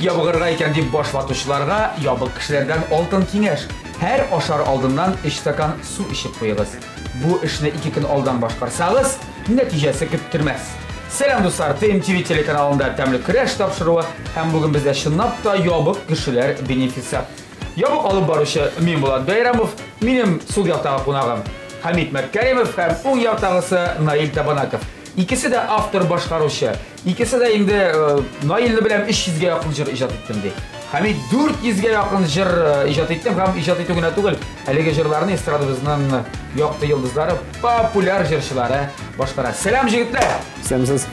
Ничек ябыгырга икән дип баш ватучыларга ябык кешеләрдән алтын киңәш. Һәр ашар алдыннан 3 стакан су эчеп куегыз. Бу эшне 2 көн алдан башкарсагыз, нәтиҗәсе көттермәс. Сәлам, дуслар! ТМТВ телеканалында тәмле көрәш тапшыруы һәм бүген бездә чынлап та ябык кешеләр бенефисы. Ябык алып баручы мин Булат Бәйрәмов, минем сул яктагы кунагым Хәмит Мәткәримов һәм уң яктагысы Наил Табанаков. Икесе дә автор башкаручы. Икесе дә инде Наилне беләм 300 гә якын җыр иҗат иттем ди. Хәмит 400 гә якын җыр иҗат иттем һәм иҗат итү генә түгел, әлеге җырларны эстрадабызның якты йолдызлары, популяр җырчылары башкара. Сәлам, җегетләр! Исәнмесез.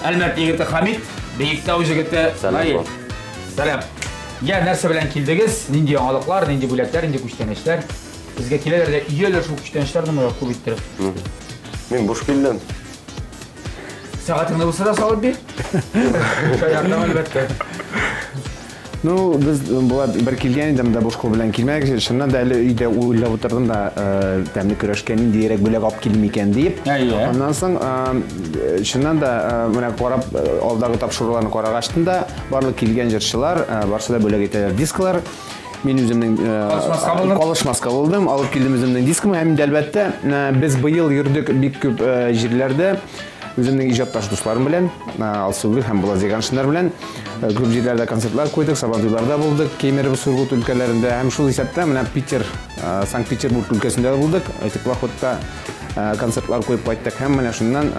Әлмәт егете Хамит, Биектау җегете Наил. Сәлам. Я, нәрсә белән килдегез? Нинди яңалыклар, нинди бүләкләр, нинди күчтәнәчләр? Безгә киләләр дә өяләр шул күчтәнәчләрне моңа күп иттереп. Мин буш килдем. Сәгатеңне булса да салып бир. Шаяртам, әлбәттә. Ну, без Булат бер килгән идем дә буш кул белән килмәдек. Чыннан да әле өйдә уйлап утырдым да, тәмле көрәшкә ниндиерәк бүләк алып килим икән диеп. Әйе. Аннан соң, чыннан да, менә карап, алдагы тапшыруларны карагачтын да, барлык килгән җырчылар, барсы да бүләк итәләр дисклар. Мин үземнең Калышмаска булдым. Калышмаска булдым, алып килдем үземнең дискымны. Һәм инде, әлбәттә, без быел йөрдек бик күп җирләрдә. Үземнең иҗатташ дусларым белән, Алсу Гөл һәм Булат Зиганшиннар белән күп җирләрдә концертлар куйдык, Сабантуйларда булдык, Кемерово, Сургут өлкәләрендә һәм шул исәптә менә Питер, Санкт-Петербург өлкәсендә дә булдык, теплоходта концертлар куеп кайттык һәм менә шуннан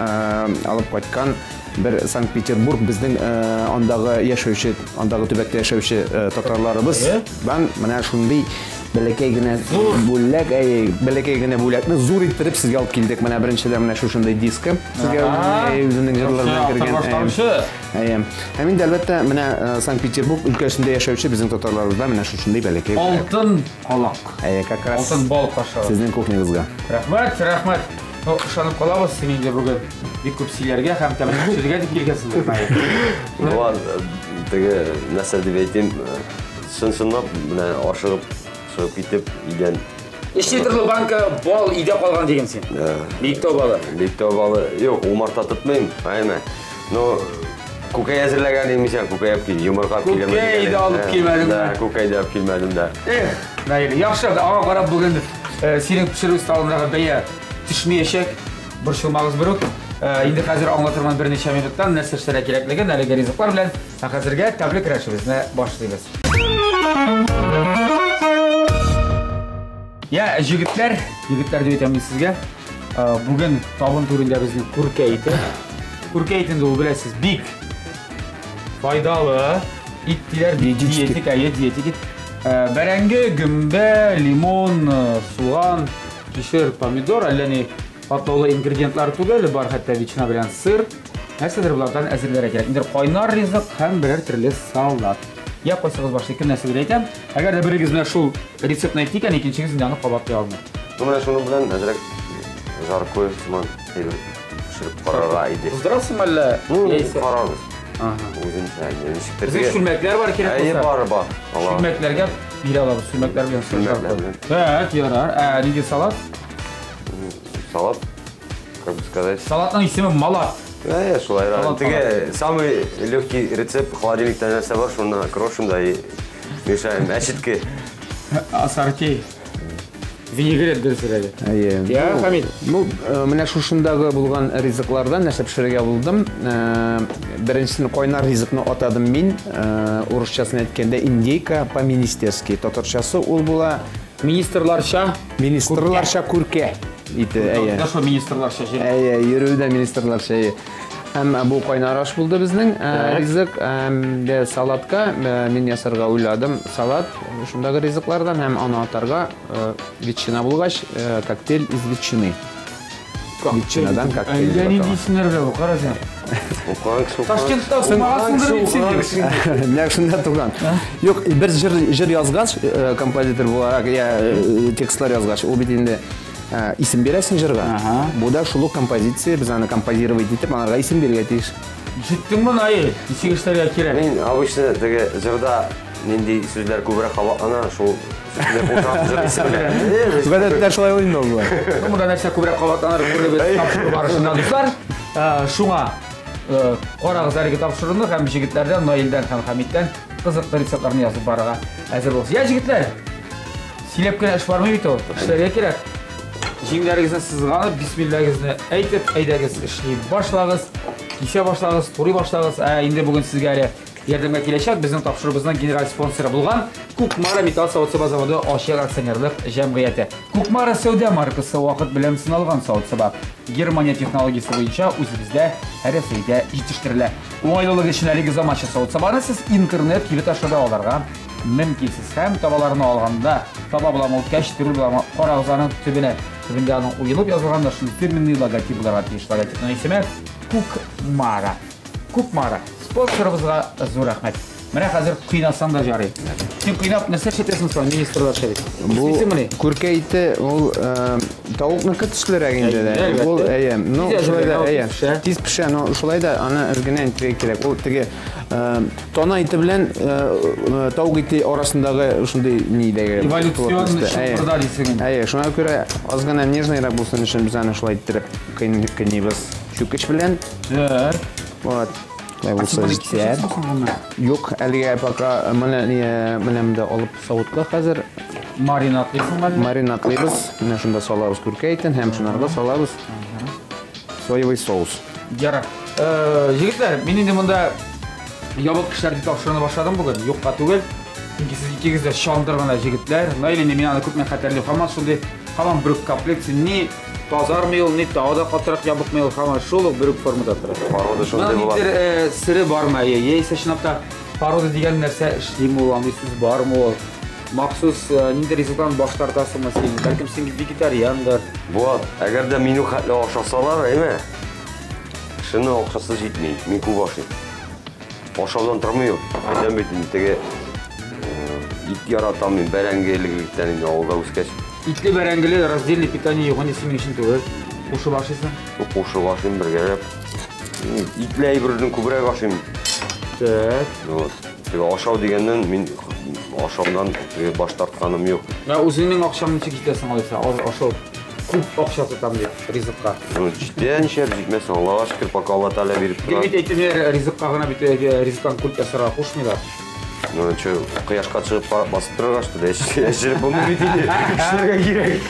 алып кайткан бер Санкт-Петербург безнең андагы яшәүче, андагы төбәктә яшәүче татарларыбыз дан менә шундый бәләкәй генә бүләк, әй, бәләкәй генә бүләкне зур иттереп сезгә алып килдек. Менә беренчедән менә шушындый диска сезгә үзенең җырлары белән кергән. Әйе. Һәм инде, әлбәттә, менә Санкт-Петербург өлкәсендә яшәүче безнең татарларыбызда менә шушындый бәләкәй бүләк. Алтын калак. Әйе, как раз. Алтын бал кашыгы. Сезнең кухнягызга. Рәхмәт, рәхмәт. Ну, ышанып калабыз, син инде бүген бик күп сөйләргә һәм тәмле пешерергә дип килгәнсең. Булат, теге нәрсә дип әйтим, чын-чынлап менә ашыгып чыгып китеп өйдән. 3 литрлы банка бал өйдә калган диген син. Биектау балы. Биектау балы. Юк, умарта тотмыйм, әйме. Но күкәй әзерләгән имешән, күкәй алып кил, йомырка алып килгән. Күкәй дә алып килмәдем. Да, күкәй дә алып килмәдем дә. Эх, Наил, яхшы, аңа карап бүген синең пешерү столындагы бәя төшмәячәк. Борчылмагыз берүк. Инде хәзер аңлатырмын берничә минуттан нәрсә эшләргә кирәклеген әлеге ризыклар белән. Ә хәзергә тәмле көрәшебезне башлыйбыз. Я, җегетләр, егетләр дип әйтәм мин сезгә. Бүген табын түрендә безнең күркә ите. Күркә ите инде ул, беләсез, бик файдалы ит диләр, диетик, әйе, диетик ит. Бәрәңге, гөмбә, лимон, суган, кишер, помидор, әллә ни катлаулы ингредиентлар түгел, бар хәтта ветчина белән сыр. Нәрсәдер болардан әзерләргә кирәк. Инде кайнар ризык һәм берәр төрле салат. Я, кайсыгыз башлый, кем нәрсәдер әйтәм. Әгәр дә берегез менә шул рецептны әйтте икән, икенчегез инде аны кабатлый алмый. Ну, менә шуның белән әзрәк жаркое сыман әйбер пешереп карарга иде. Кыздырасың әллә? Ну, Яисә? карарбыз. Ага. Үземчә, инде ничектер. Безнең чүлмәкләр бар, кирәк Әйе, булса. бар, бар. Алла. Чүлмәкләргә бирә алабыз, чүлмәкләр белән Чүлмәкләр жаркое. белән. Так, ярар. Ә нинди салат? Салат, как бы сказать. Салатның исеме малат. Әйе, шулай. Салат. Теге самый легкий рецепт, холодильникта нәрсә бар, шуны крошим да и мешаем. Әчетке. Ассорти. Винегрет дөресрәге. Әйе. Я, Хамит. Ну, менә шушындагы булган ризыклардан нәрсә пешерергә булдым. Беренчесен кайнар ризыкны атадым мин. Урысчасын әйткәндә индейка по-министерски. Татарчасы ул була Министрларча. Министрларча күркә ите, әйе. Да, шул министрларча җир. Әйе, йөрү дә министрларча, әйе. Һәм бу кайнар аш булды безнең ризык. Һәм дә салатка мин ясарга уйладым. Салат шундагы ризыклардан һәм аны атарга ветчина булгач, коктейль из ветчины. Ветчинадан коктейль. Әллә нинди исемнәр белә бу, кара син. Укыган кеше. Ташкентта укымагансыңдыр бит син. Нәкъ шунда туган. Юк, бер җыр язгач, композитор буларак, я текстлар язгач, ул бит инде исем бирәсең җырга. Бу да шул ук композиция, без аны композировать итеп, анарга исем бирергә тиеш. Ишеттеңме, Наил? Ничек эшләргә кирәк? Мин обычно теге җырда нинди сүзләр күбрәк кабатлана, шул сүзне кушам җыр исеменә. Гадәттә шулай уйный ул. Ну, монда нәрсә күбрәк кабатланыр, күрербез тапшыру барышында, дуслар. Шуңа Карагыз әлеге тапшыруны һәм җегетләрдән, Наилдән һәм Хәмиттән кызыклы рецептларны язып барырга әзер булыгыз. Я, җегетләр, сөйләп кенә эш бармый бит ул. Эшләргә кирәк. Җиңнәрегезне сызганып, бисмилләгезне әйтеп, әйдәгез, эшли башлагыз, кисә башлагыз, турый башлагыз. Ә инде бүген сезгә әле ярдәмгә киләчәк безнең тапшыруыбызның генераль спонсоры булган Кукмара металл савыт-саба заводы ачык акционерлык җәмгыяте. Кукмара сәүдә маркасы вакыт белән сыналган савыт-саба. Германия технологиясе буенча үзебездә Рәсәйдә җитештерелә. Уңайлылык өчен әлеге заманча савыт-сабаны сез интернет кибет аша да алырга мөмкинсез. Һәм табаларны алганда таба буламы ул, кәчтүрүл буламы, карагыз аның төбенә. Төбендә аның уелып язылган шундый фирменный логотип булырга тиеш. Логотипның исеме Кукмара. Кукмара. Спонсорыбызга зур рәхмәт. Менә хәзер кыйнасаң да жарый. Син кыйнап нәрсә эшләтәсең соң, министрлар шәриф? Бу күркә ите ул тавыкныкы төслерәк инде дә. Ул әйе, ну шулай да әйе. Тиз пешә, но шулай да аны әз генә интегә кирәк. Ул теге тана ите белән тавык ите арасындагы шундый нидәге эволюцион чылбырда дисең. Әйе, шуңа күрә аз гына нежныйрак булсын өчен без аны шулай иттереп кыйныйбыз чүкеч белән. Так. Вот. Шулай булса җитәр. Юк, әлегә пока менә менә монда алып савытка хәзер. Маринадлыйсың әле? Маринадлыйбыз. Менә шунда салабыз күркә итен һәм шунарга салабыз соевый соус. Ярар. Егетләр, мин инде монда ябык кешеләр дип тапшыруны башладым бүген. Юкка түгел. Чөнки сез икегез дә чандыр гына җегетләр. Наил инде мин аны күпме хәтерлим. Һаман шундый, һаман бер үк комплекция. Ни тазармый ул, ни тагы да катырак ябыкмый ул, һаман шул ук бер үк формада тора. Порода шундый була. Ниндидер сере бармы, яисә чынлап та порода дигән нәрсә эшлиме ул, андый сүз бармы ул? Махсус ниндидер ризыктан баш тартасыңмы син? Бәлкем син вегетариандыр? Булат, әгәр дә минем хәтле ашасалар, әйме? Кешенең акчасы җитми, мин күп ашыйм. Ашаудан тормый ул. Әйтәм бит инде, теге ит яратам мин, бәрәңге элек-электән инде авылда үскәч. Итле бәрәңгеле раздельный питание юк, инде синең өчен түгел. Кушып ашыйсың. Кушып ашыйм бергәләп. Итле әйберне күбрәк ашыйм. Так. Вот. Теге ашау дигәннән мин ашаудан теге баш тартканым юк. Ә үзеңнең акчаңны ничек җитәсең алайса? Ашау күп акча тотам дип ризыкка. Ну, җитә ничә җитмәсен, Аллага шөкер, пока Алла Тәгалә биреп тора. Бит әйтәләр, ризыкка гына бит ризыктан күп ясарга кушмыйлар. Ну, чё, кояшка чыгып басып торырга, что ли? Яшереп булмый бит инде. Эшләргә кирәк.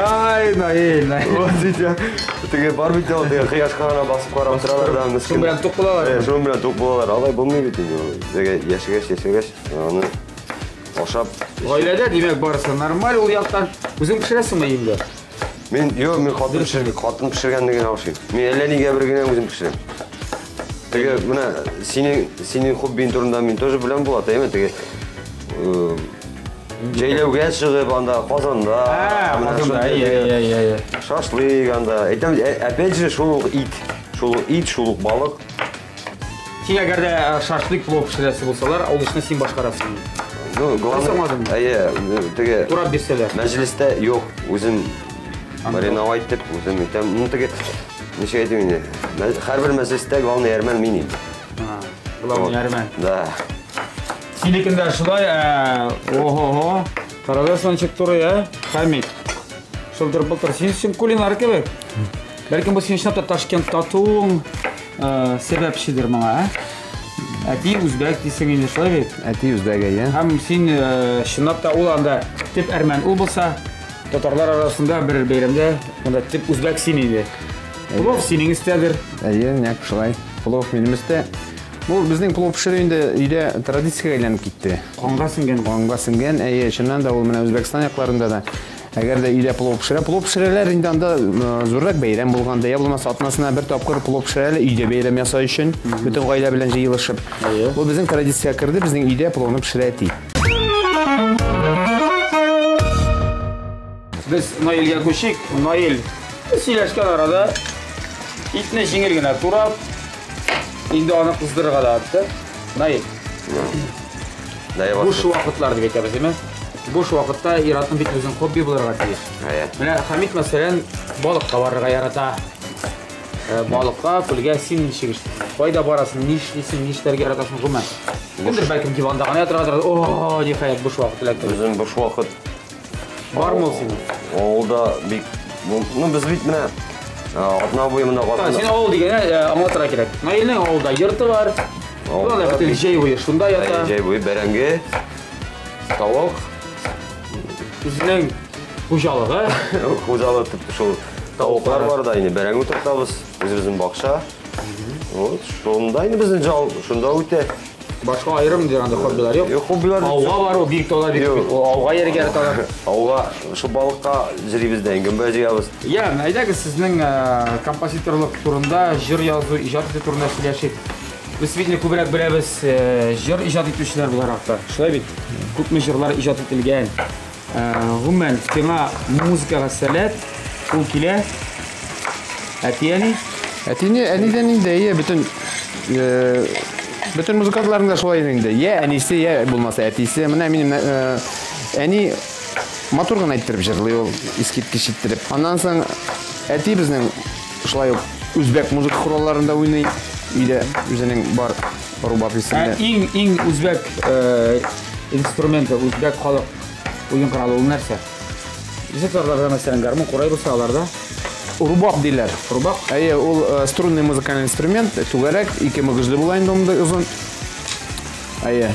Ай, Наил, Наил. Вот бит, теге бар бит ул, теге кояшка гына басып карап торалар да, мескен. Шуның белән тук булалар. Шуның белән тук булалар. Алай булмый бит инде. Теге яшәгәч, яшәгәч, аны ашап. Гаиләдә, димәк, барысы нормаль ул яктан. Үзең пешерәсеңме инде? Мин, юк, мин хатын пешерми, хатын пешергәнне генә ашыйм. Мин әллә нигә бер генә үзем пешерәм. Теге, менә синең хоббиң турында мин тоже беләм Булат, әйме? Теге, җәйләүгә чыгып анда, Казанда, менә Казанда, шундый әйе, теге әйе, әйе, әйе. Шашлык анда. Әйтәм, опять же, шул ук ит, шул ук ит, шул ук балык. Син әгәр дә шашлык плов пешерәсе булсалар, ул эшне син башкарасың. Ну, главное, Ясамадыңмы? әйе, теге Турап бирсәләр. Мәҗлестә юк, үзем мариновать итеп, үзем итәм. Ну, теге, ничек әйтим инде, һәрбер мәҗлестә главный әрмән мин инде. Главный Вот. әрмән. Да. Синекендә шулай, ого-го, карагыз, ничек турый, ә? Хәмит. Шылдыр былтыр, син өчен кулинар кебек. Бәлкем бу син чынлап та Ташкентта тууың, сәбәпчедер моңа, ә? Әти үзбәк дисең инде, шулай бит? Әти үзбәк, әйе. Һәм син, чынлап та ул анда төп әрмән ул булса, татарлар арасында бер бәйрәмдә монда төп үзбәк син инде. Плов синең өстәдер. Әйе, нәкъ шулай. Плов минем өстә. Бу безнең плов пешерү инде өйдә традициягә әйләнеп китте. Канга сеңгән. Канга сеңгән, әйе, чыннан да ул менә Үзбәкстан якларында да. Әгәр дә өйдә плов пешерә, плов пешерәләр инде анда зуррак бәйрәм булганда, я булмаса атнасына бер тапкыр плов пешерәләр өйдә бәйрәм ясау өчен, бөтен гаилә белән җыелышып. Бу безнең традициягә керде, безнең өйдә пловны пешерә әти. Без Наилгә күчик. Наил, без сөйләшкән арада итне җиңел генә турап, инде аны кыздырырга да атты. Наил, буш вакытлар дип әйтәбез, әйме? Буш вакытта ир-атның бит үзенең хобби булырга тиеш. Менә Хәмит, мәсәлән, балыкка барырга ярата. Балыкка, күлгә син ничек эшлисең? Кайда барасың, ни эшлисең, ни эшләргә яратасың гомумән? Кемдер бәлкем диванда гына ятырга тора. О, ниһаять, буш вакыт эләкте. Үзем буш вакыт Бармы ул синең? Авылда бик, ну, без бит менә Атна буе монда Казанда. Син авыл дигәне аңлатырга кирәк. Наилнең авылда йорты бар. Ул бөтен җәй буе шунда ята. Җәй буе бәрәңге, тавык. Үзенең хуҗалыгы. Хуҗалык дип шул тавыклар бар да инде бәрәңге утыртабыз, үзебезнең бакча. Вот, шунда инде безнең жал, шунда үтә. Башка аерым дигән анда хоббилар юк. Юк, хоббилар. Ауга бару, бик таулар бик күп. Ауга йөрергә яраталар. Ауга, шул балыкка йөрибез дә, гөмбә җыябыз. Я, әйдәгез сезнең композиторлык турында, җыр язу, иҗат итү турында сөйләшик. Без бит күбрәк беләбез җыр иҗат итүчеләр буларак та. Шулай бит? Күпме җырлар иҗат ителгән. Гомумән, сиңа музыкага сәләт ул килә. Әти-әни? Әтине, әнидән инде, әйе, бөтен бөтен музыкантларның да шулай инде. Я әнисе, я булмаса әтисе. Менә минем әни матур гына иттереп җырлый ул, искиткеч иттереп. Аннан соң әти безнең шулай ук үзбәк музыка коралларында уйный. Өйдә үзенең бар рубаб исемле. Иң иң үзбәк инструменты, үзбәк халык уен коралы ул нәрсә? Бездә татарларда, мәсәлән, гармун, курай булса, аларда рубаб диләр. Рубаб? Әйе, ул струнный музыкальный инструмент, түгәрәк, ике мөгезле була инде ул озын. Әйе,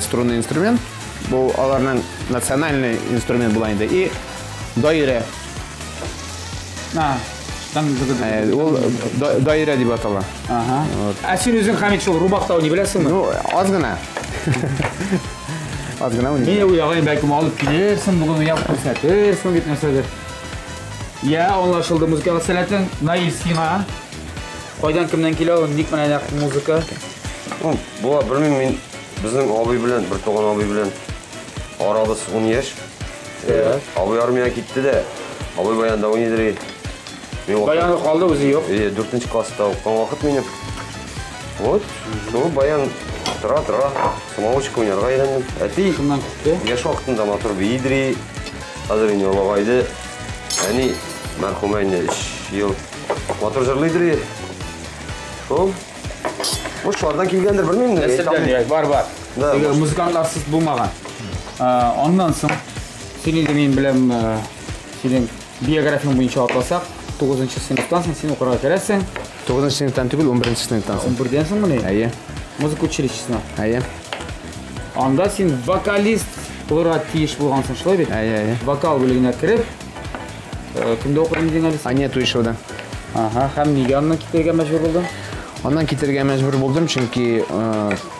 струнный инструмент. Бу аларның национальный инструмент була инде. И даирә. Ул даирә дип атала. Ага. Ә син үзең, Хамит, шул рубабта уйный беләсеңме? Ну, аз гына. Аз гына уйный. Мин уйлаган, бәлкем алып килерсең, бүген уйнап күрсәтерсең дип нәрсәдер. Я, аңлашылды музыкага сәләтең. Наил, сиңа кайдан кемнән килә ул, ник менә нәкъ музыка? Ну, була, белмим, мин безнең абый белән, бер туган абый белән арабыз 10 яшь. Абый армиягә китте дә, абый баянда уйныйдыр. Баяны калды, үзе юк. 4 класста укыган вакыт минем. Вот, шул баян тора-тора, самоучка уйнарга өйрәндем. Әти шуннан китте. Яшь вакытында матур биидри, хәзер инде олыгайды. Әни мәрхүмә инде 3 ел матур җырлыйдыр. Шул. Бу шулардан килгәндер, белмим. Нәселдән, бар, бар. Теге музыкантларсыз булмаган. Аннан соң син инде мин беләм, синең биографияң буенча атласак, 9 сыйныфтан соң син укырга керәсең. 9 сыйныфтан түгел, 11 сыйныфтан соң. 11-дән соңмыни? Әйе. Музыка училищесына. Әйе. Анда син вокалист булырга тиеш булгансың, шулай бит? Әйе, әйе. Вокал бүлегенә кереп, кемдә укыдың дидең әле син? Ания Туишевда. Ага, һәм нигә аннан китәргә мәҗбүр булдың? Аннан китәргә мәҗбүр булдым, чөнки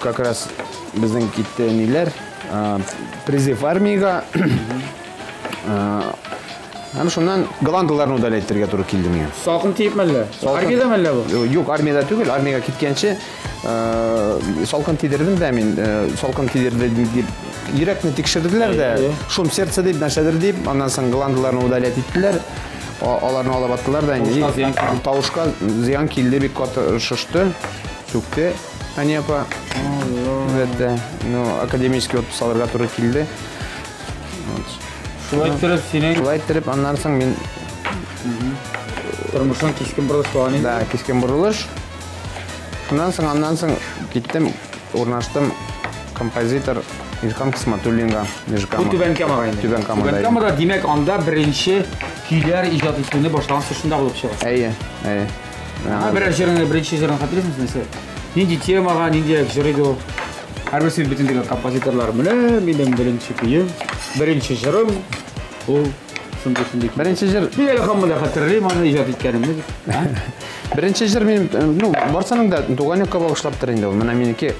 как раз безнең китте ниләр, призыв армиягә. Һәм шуннан голландаларны удалять итәргә туры килде миңа. Салкын тиеп мәллә? Армиядә мәллә бу? Юк, армиядә түгел, армиягә киткәнче салкын тидердем дә мин, салкын тидерде дип йөрәкне тикшерделәр дә, шум сердца дип, нәрсәдер дип, аннан соң голландаларны удалять иттеләр. Аларны алып аттылар да инде. Тавышка зыян килде. Тавышка зыян килде, бик каты шышты, сүкте Ания апа. Әлбәттә, ну, академический отпуск алырга туры килде. Шулай иттереп синең Шулай иттереп, аннан соң мин тормышың кискен борылыш булган инде. Да, кискен борылыш. Шуннан соң, аннан соң киттем, урнаштым композитор Илһам Кысматуллинга, Нижкама. Бу Түбән Камага инде. Түбән Камада. Түбән Камада, димәк, анда беренче көйләр иҗат итүне башлаган шунда булып чыга. Әйе, әйе. Берәр җырыңны, беренче җырыңны хәтерлисеңме нәрсә? Нинди темага, нинди җыр иде ул? Һәрберсе бөтен теге композиторлар менә минем беренче көем, беренче җырым ул шундый-шундый. Беренче җыр. Мин әле һаман да хәтерлим аны иҗат иткәнемне. Беренче җыр минем, ну, барсының да туган якка багышлаптыр инде ул. Менә минеке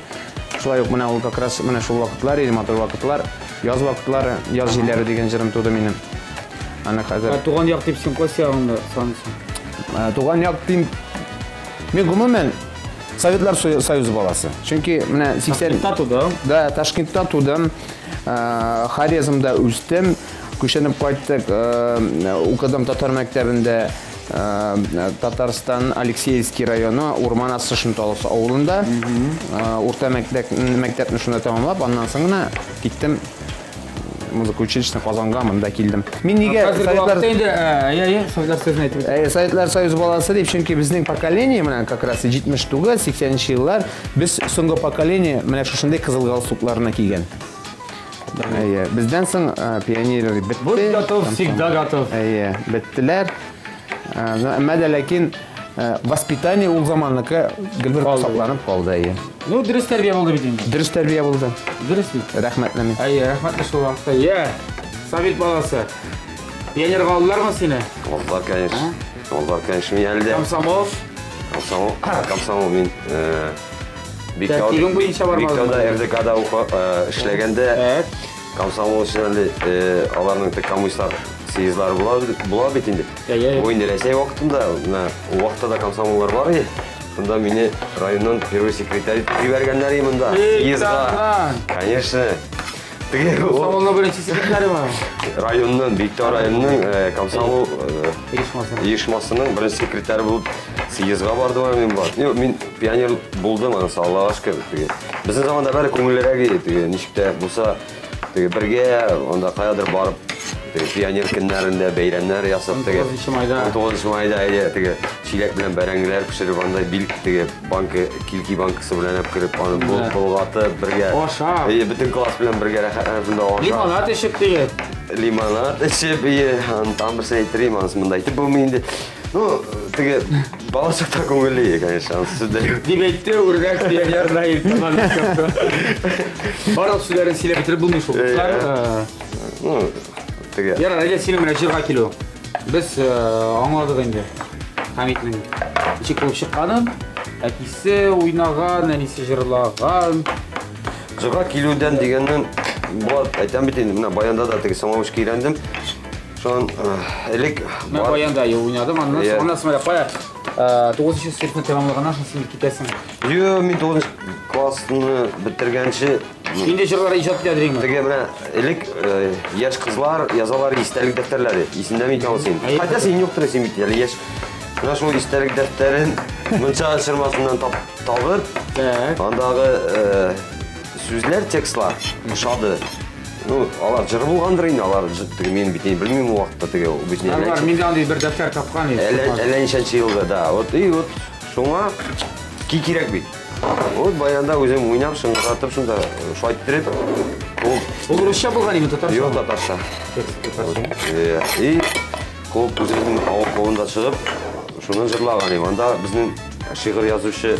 шулай ук менә ул как раз менә шул вакытлар иде, матур вакытлар, яз вакытлары, яз җилләре дигән җырым туды минем. Аны хәзер. Ә туган як дип син кайсы ягыңны саныйсың? Туган як дим. Мин гомумән Советлар Союзы баласы. Чөнки менә 80 Ташкентта тудым. Да, Ташкентта тудым. Хорезмда үстем. Күченеп кайттык. Укыдым татар мәктәбендә. Татарстан Алексеевский районы Урман асты Шынталысы авылында. Урта мәктәпне шунда тәмамлап, аннан соң гына киттем музыка училищесына Казанга, монда килдем. Мин нигә Советлар инде, әйе, Советлар Союзын әйтеп. Әйе, Советлар Союзы баласы дип, чөнки безнең поколение менә как раз 79, 80 еллар, без соңгы поколение менә шушындый кызыл галстукларны кигән. Әйе, бездән соң пионерлар бетте. Будь готов, всегда готов. Әйе, беттеләр. Әмма дә ләкин воспитание ул заманныкы гел бер сакланып калды, әйе. Ну, дөрес тәрбия булды бит инде. Дөрес тәрбия булды. Дөрес бит. Рәхмәтле мин. Әйе, рәхмәтле шул вакытта. Йә, совет баласы. Пионерга алдылармы сине? Алдылар, конечно. Алдылар, конечно, мин әле дә. Комсомол. Комсомол, комсомол мин Тәртибең буенча бармадың. Биктауда РДКда эшләгәндә комсомол өчен әле аларның тек коммунистлар съездлары була бит инде. Бу инде Рәсәй вакытында, менә ул вакытта да комсомоллар бар иде. Шунда мине районнан первый секретарь итеп җибәргәннәр иде монда. Съездга. Конечно. Теге комсомолның беренче секретаре Районның, Биктау районының комсомол оешмасының беренче секретаре булып съездга бардым мин бар. Юк, мин пионер булдым, анысы Аллага шөкер. Теге безнең заманда бәре күңеллерәк иде, теге ничек тә булса, теге бергә анда каядыр барып, теге пионер көннәрендә бәйрәмнәр ясап, теге 19 майда. 19 майда әйе, теге чиләк белән бәрәңгеләр пешереп, анда бил теге банка, килки банкасы белән алып кереп, аны болгатып бергә. Ашап. Әйе, бөтен класс белән бергә рәхәтләнеп шунда ашап. Лимонад эчеп теге. Лимонад эчеп, әйе, аны там берсен әйттерим, анысы монда әйтеп булмый инде. Ну, теге бала чакта күңелле, конечно, анысы сүз дә юк. Дип әйтте үрнәк пионер Наил Таманов. Барлык сүзләрен сөйләп бетереп булмый шул. Ну, теге. Ярар, әйдә синең менә җырга килү. Без аңладык инде. Хәмитнең ничек булып чыкканын. Әтисе уйнаган, әнисе җырлаган. Җырга килүдән дигәннән, Булат, әйтәм бит инде, менә баянда да теге самоучка өйрәндем. Шуннан элек Мен баянда уйнадым, аннан соң, аннан соң кая 9-нчы сыйныфны тәмамлаганнан соң син китәсең. Юк, мин 9 классны бетергәнче Инде җырлар иҗат итә диреңме? Теге менә элек яшь кызлар язалар истәлек дәфтәрләре. Исеңдәме икән ул син? Хотя син юктыр, син бит әле яшь. Менә шул истәлек дәфтәрен мунча чырмасыннан табып, андагы сүзләр, текстлар ошады. Ну, алар җыр булгандыр инде, алар теге мин бит инде белмим ул вакытта теге ул бит инде. Алар мин дә андый бер дәфтәр тапкан идем. Әллә ничәнче елда, да. Вот и вот шуңа ки кирәк бит. Вот баянда үзем уйнап, шыңгыратып, шунда шайтырып, ул Ул русча булган инде, татарча. Юк, татарча. И клуб үзебезнең авыл клубында чыгып, шуны җырлаган идем. Анда безнең шигырь язучы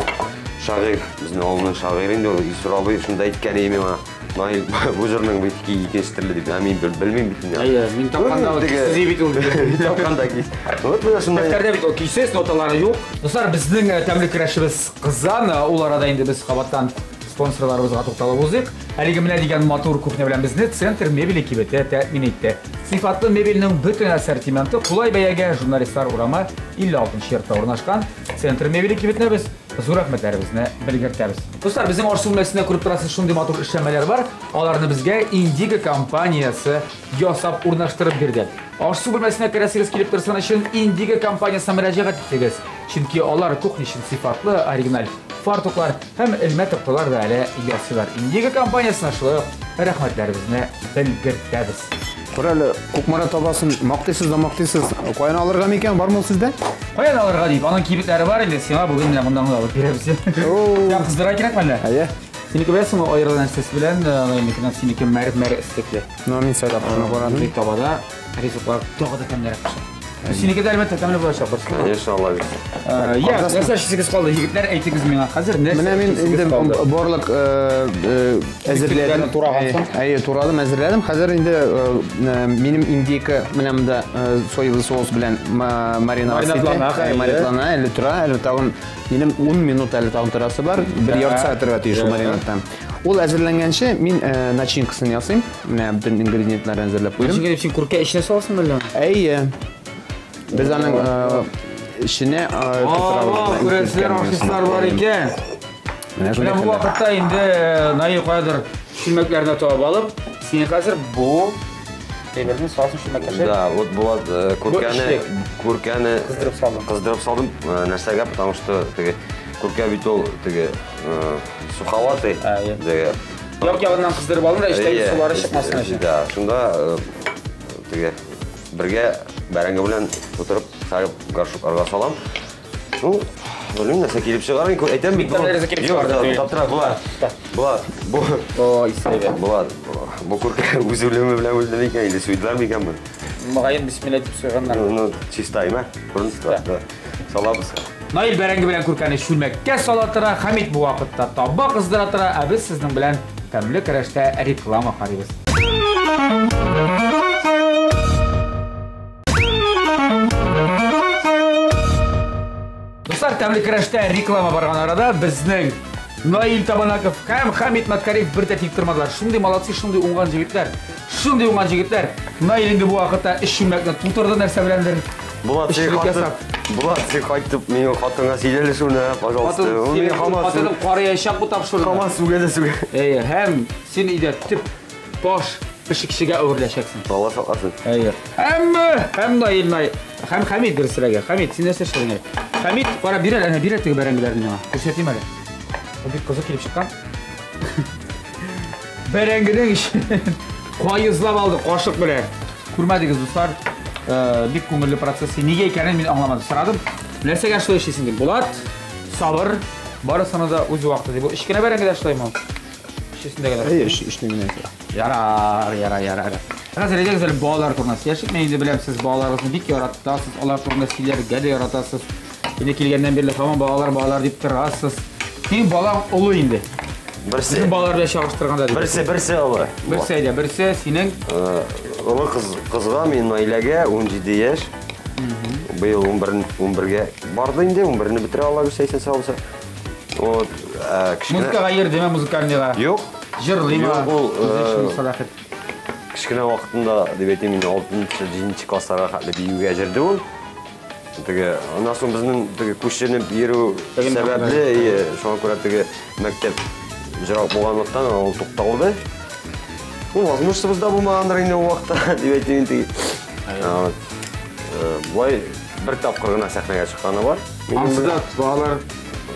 шагыйрь, безнең авылның шагыйре инде ул Илсур абый шунда әйткән иде миңа. Наил, бу җырның бит икенче төрле дип. Ә мин белмим бит инде. Әйе, мин тапканда ул көйсез бит ул. Тапканда көйсез. Вот менә шундай. Дәфтәрдә бит ул көйсез, ноталары юк. Дуслар, безнең тәмле көрәшебез кызган. Ул арада инде без кабаттан спонсорларыбызга тукталып узыйк. Әлеге менә дигән матур кухня белән безне Центр мебели кибете тәэмин итте. Сыйфатлы мебельнең бөтен ассортименты кулай бәягә Журналистлар урамы 56 йортта урнашкан Центр мебели кибетенә без зур рәхмәтләребезне белгертәбез. Дуслар, безнең аш бүлмәсендә күреп торасыз, шундый матур эшләнмәләр бар. Аларны безгә Индиго компаниясе ясап урнаштырып бирде. Аш-су бүлмәсенә керәсегез килеп торсын өчен Индиго компаниясенә мөрәҗәгать итегез. Чөнки алар кухня өчен сыйфатлы, оригиналь фартуклар һәм элмә такталар да әле ясыйлар. Индиго компаниясенә шулай ук рәхмәтләребезне белгертәбез. Кара әле, Кукмара табасын мактыйсыз да мактыйсыз. Каян алырга микән? Бармы ул сездә? Каян алырга дип, аның кибетләре бар инде, сиңа бүген менә моннан гына алып бирәбез. Я кыздыра кирәкме әллә? Әйе. Синеке беләсеңме, аерылган нәрсәсе белән, аның синеке мәрмәр эслекле. Ну, мин сайлап шуны карадым. Мондый табада ризыклар тагы да тәмлерәк пешә. Синеке дә әлбәттә тәмле булачак, борчылма. Конечно, Алла бирсә. Я, нәрсә эшлисегез калды, егетләр, әйтегез миңа хәзер нәрсә Менә мин эшлисегез инде калды? барлык әзерләдем. Турагансың. Әйе, турадым, әзерләдем. Хәзер инде минем индейка менә монда соевый соус белән мариноваться итә. Маринадлана, Әйе, маринадлана, әле тора, әле тагын минем 10 минут әле тагын торасы бар. Бер ярты сәгать торырга тиеш ул маринадта. Ул әзерләнгәнче мин начинкасын ясыйм. Менә бөтен ингредиентларны әзерләп куйдым. Начинка дип син күркә эченә саласыңмы әллә? Әйе. Без аның эченә тутырабыз. Күрәсезләр, артистлар бар икән. Менә шундый Менә бу хәлләр. вакытта инде Наил каядыр чүлмәкләрне табып алып, син хәзер бу әйберне саласың чүлмәккә. Да, вот Булат күркәне, эчлек. күркәне Кыздырып салдым. Кыздырып салдым. Нәрсәгә? Потому что теге күркә бит ул теге суховатый. Теге Як ягыннан кыздырып алдым да, эчтәге сулары чыкмасын өчен. Да, шунда теге бергә бәрәңге белән утырып, сарып горшокларга салам. Ну, белмим, нәрсә килеп чыгар, мин әйтәм бит. Бик тәмле ризык килеп чыгар, Юк, таптыра, була. Була, бу. Ой, сәйбәт. Була, бу күркә үз үлеме белән үлде микән, или суйдылар микән бу? Мөгаен бисмилла дип суйганнар. Ну, чиста, әйме? Күренеп тора. Да. Салабыз. Наил бәрәңге белән күркәне чүлмәккә сала тора, Хәмит бу вакытта таба кыздыра тора, ә без сезнең белән тәмле көрәштә реклама карыйбыз. Дуслар, тәмле көрәштә реклама барган арада безнең Наил Табанаков һәм Хамит Маткариев бер дә тик тормадылар. Шундый молодцы, шундый уңган җегетләр. Шундый уңган җегетләр. Наил инде бу вакытта өч чүлмәкне тутырды нәрсә беләндер. Булат, син Эшчелек ясап. кайтып, Булат, син кайтып, минем хатынга сөйләле шуны, пожалуйста. Хатын, Ул мине синең һаман хатының караячак бу тапшыруны. һаман сүгә дә сүгә. Әйе, һәм син өйдә төп баш пешекчегә әвереләчәксең. Алла сакласын. Әйе. Һәм һәм Наил, Наил, һәм Хәмит дөресрәге. Хәмит, син нәрсә эшләдең әле? Хәмит, кара бир әле, әнә бир әле теге бәрәңгеләрне миңа. Күрсәтим әле. Бу бик кызык килеп чыккан. Бәрәңгенең эчен каезлап алды кашык белән. Күрмәдегез, дуслар. Бик күңелле процесс. Нигә икәнен мин аңламадым. Сорадым. Нәрсәгә шулай эшлисең дип. Булат, сабыр, барысына да үз вакыты дип. Бу өч кенә бәрәңге дә шулаймы? Өчесендә генә. Әйе, өчне генә. Ярар, ярар, ярар. Хәзер әйдәгез әле балалар турында сөйләшик. Мин инде беләм, сез балаларыгызны бик яратасыз, алар турында сөйләргә дә яратасыз. Инде килгәннән бирле һаман балалар, балалар дип торасыз. Синең балаң олы инде. Берсе, Безнең балалар белән чагыштырганда дип. берсе олы. Берсе әйдә, берсе синең Олы кыз, кызга мин Наиләгә 17 яшь. Быел 11 11-гә барды инде, 11-не бетерә ала бирсә, исән сау булса. Вот, кечкенә музыкага йөрдеме, музыкальныйга? Юк. Җырлыймы? Юк, ул, Үзе өчен булса да хет. Кечкенә вакытында дип әйтим инде 6-7 классларга хәтле биюгә җырды ул. Теге, аннан соң безнең теге күченеп йөрү Теге сәбәпле, ие, шуңа күрә теге мәктәп җырак булганлыктан ул тукталды. Ну, возможностьыбыз да булмагандыр инде ул вакытта, дип әйтим инде. Вот. Болай бер тапкыр гына сәхнәгә чыкканы бар. Ансы да балалар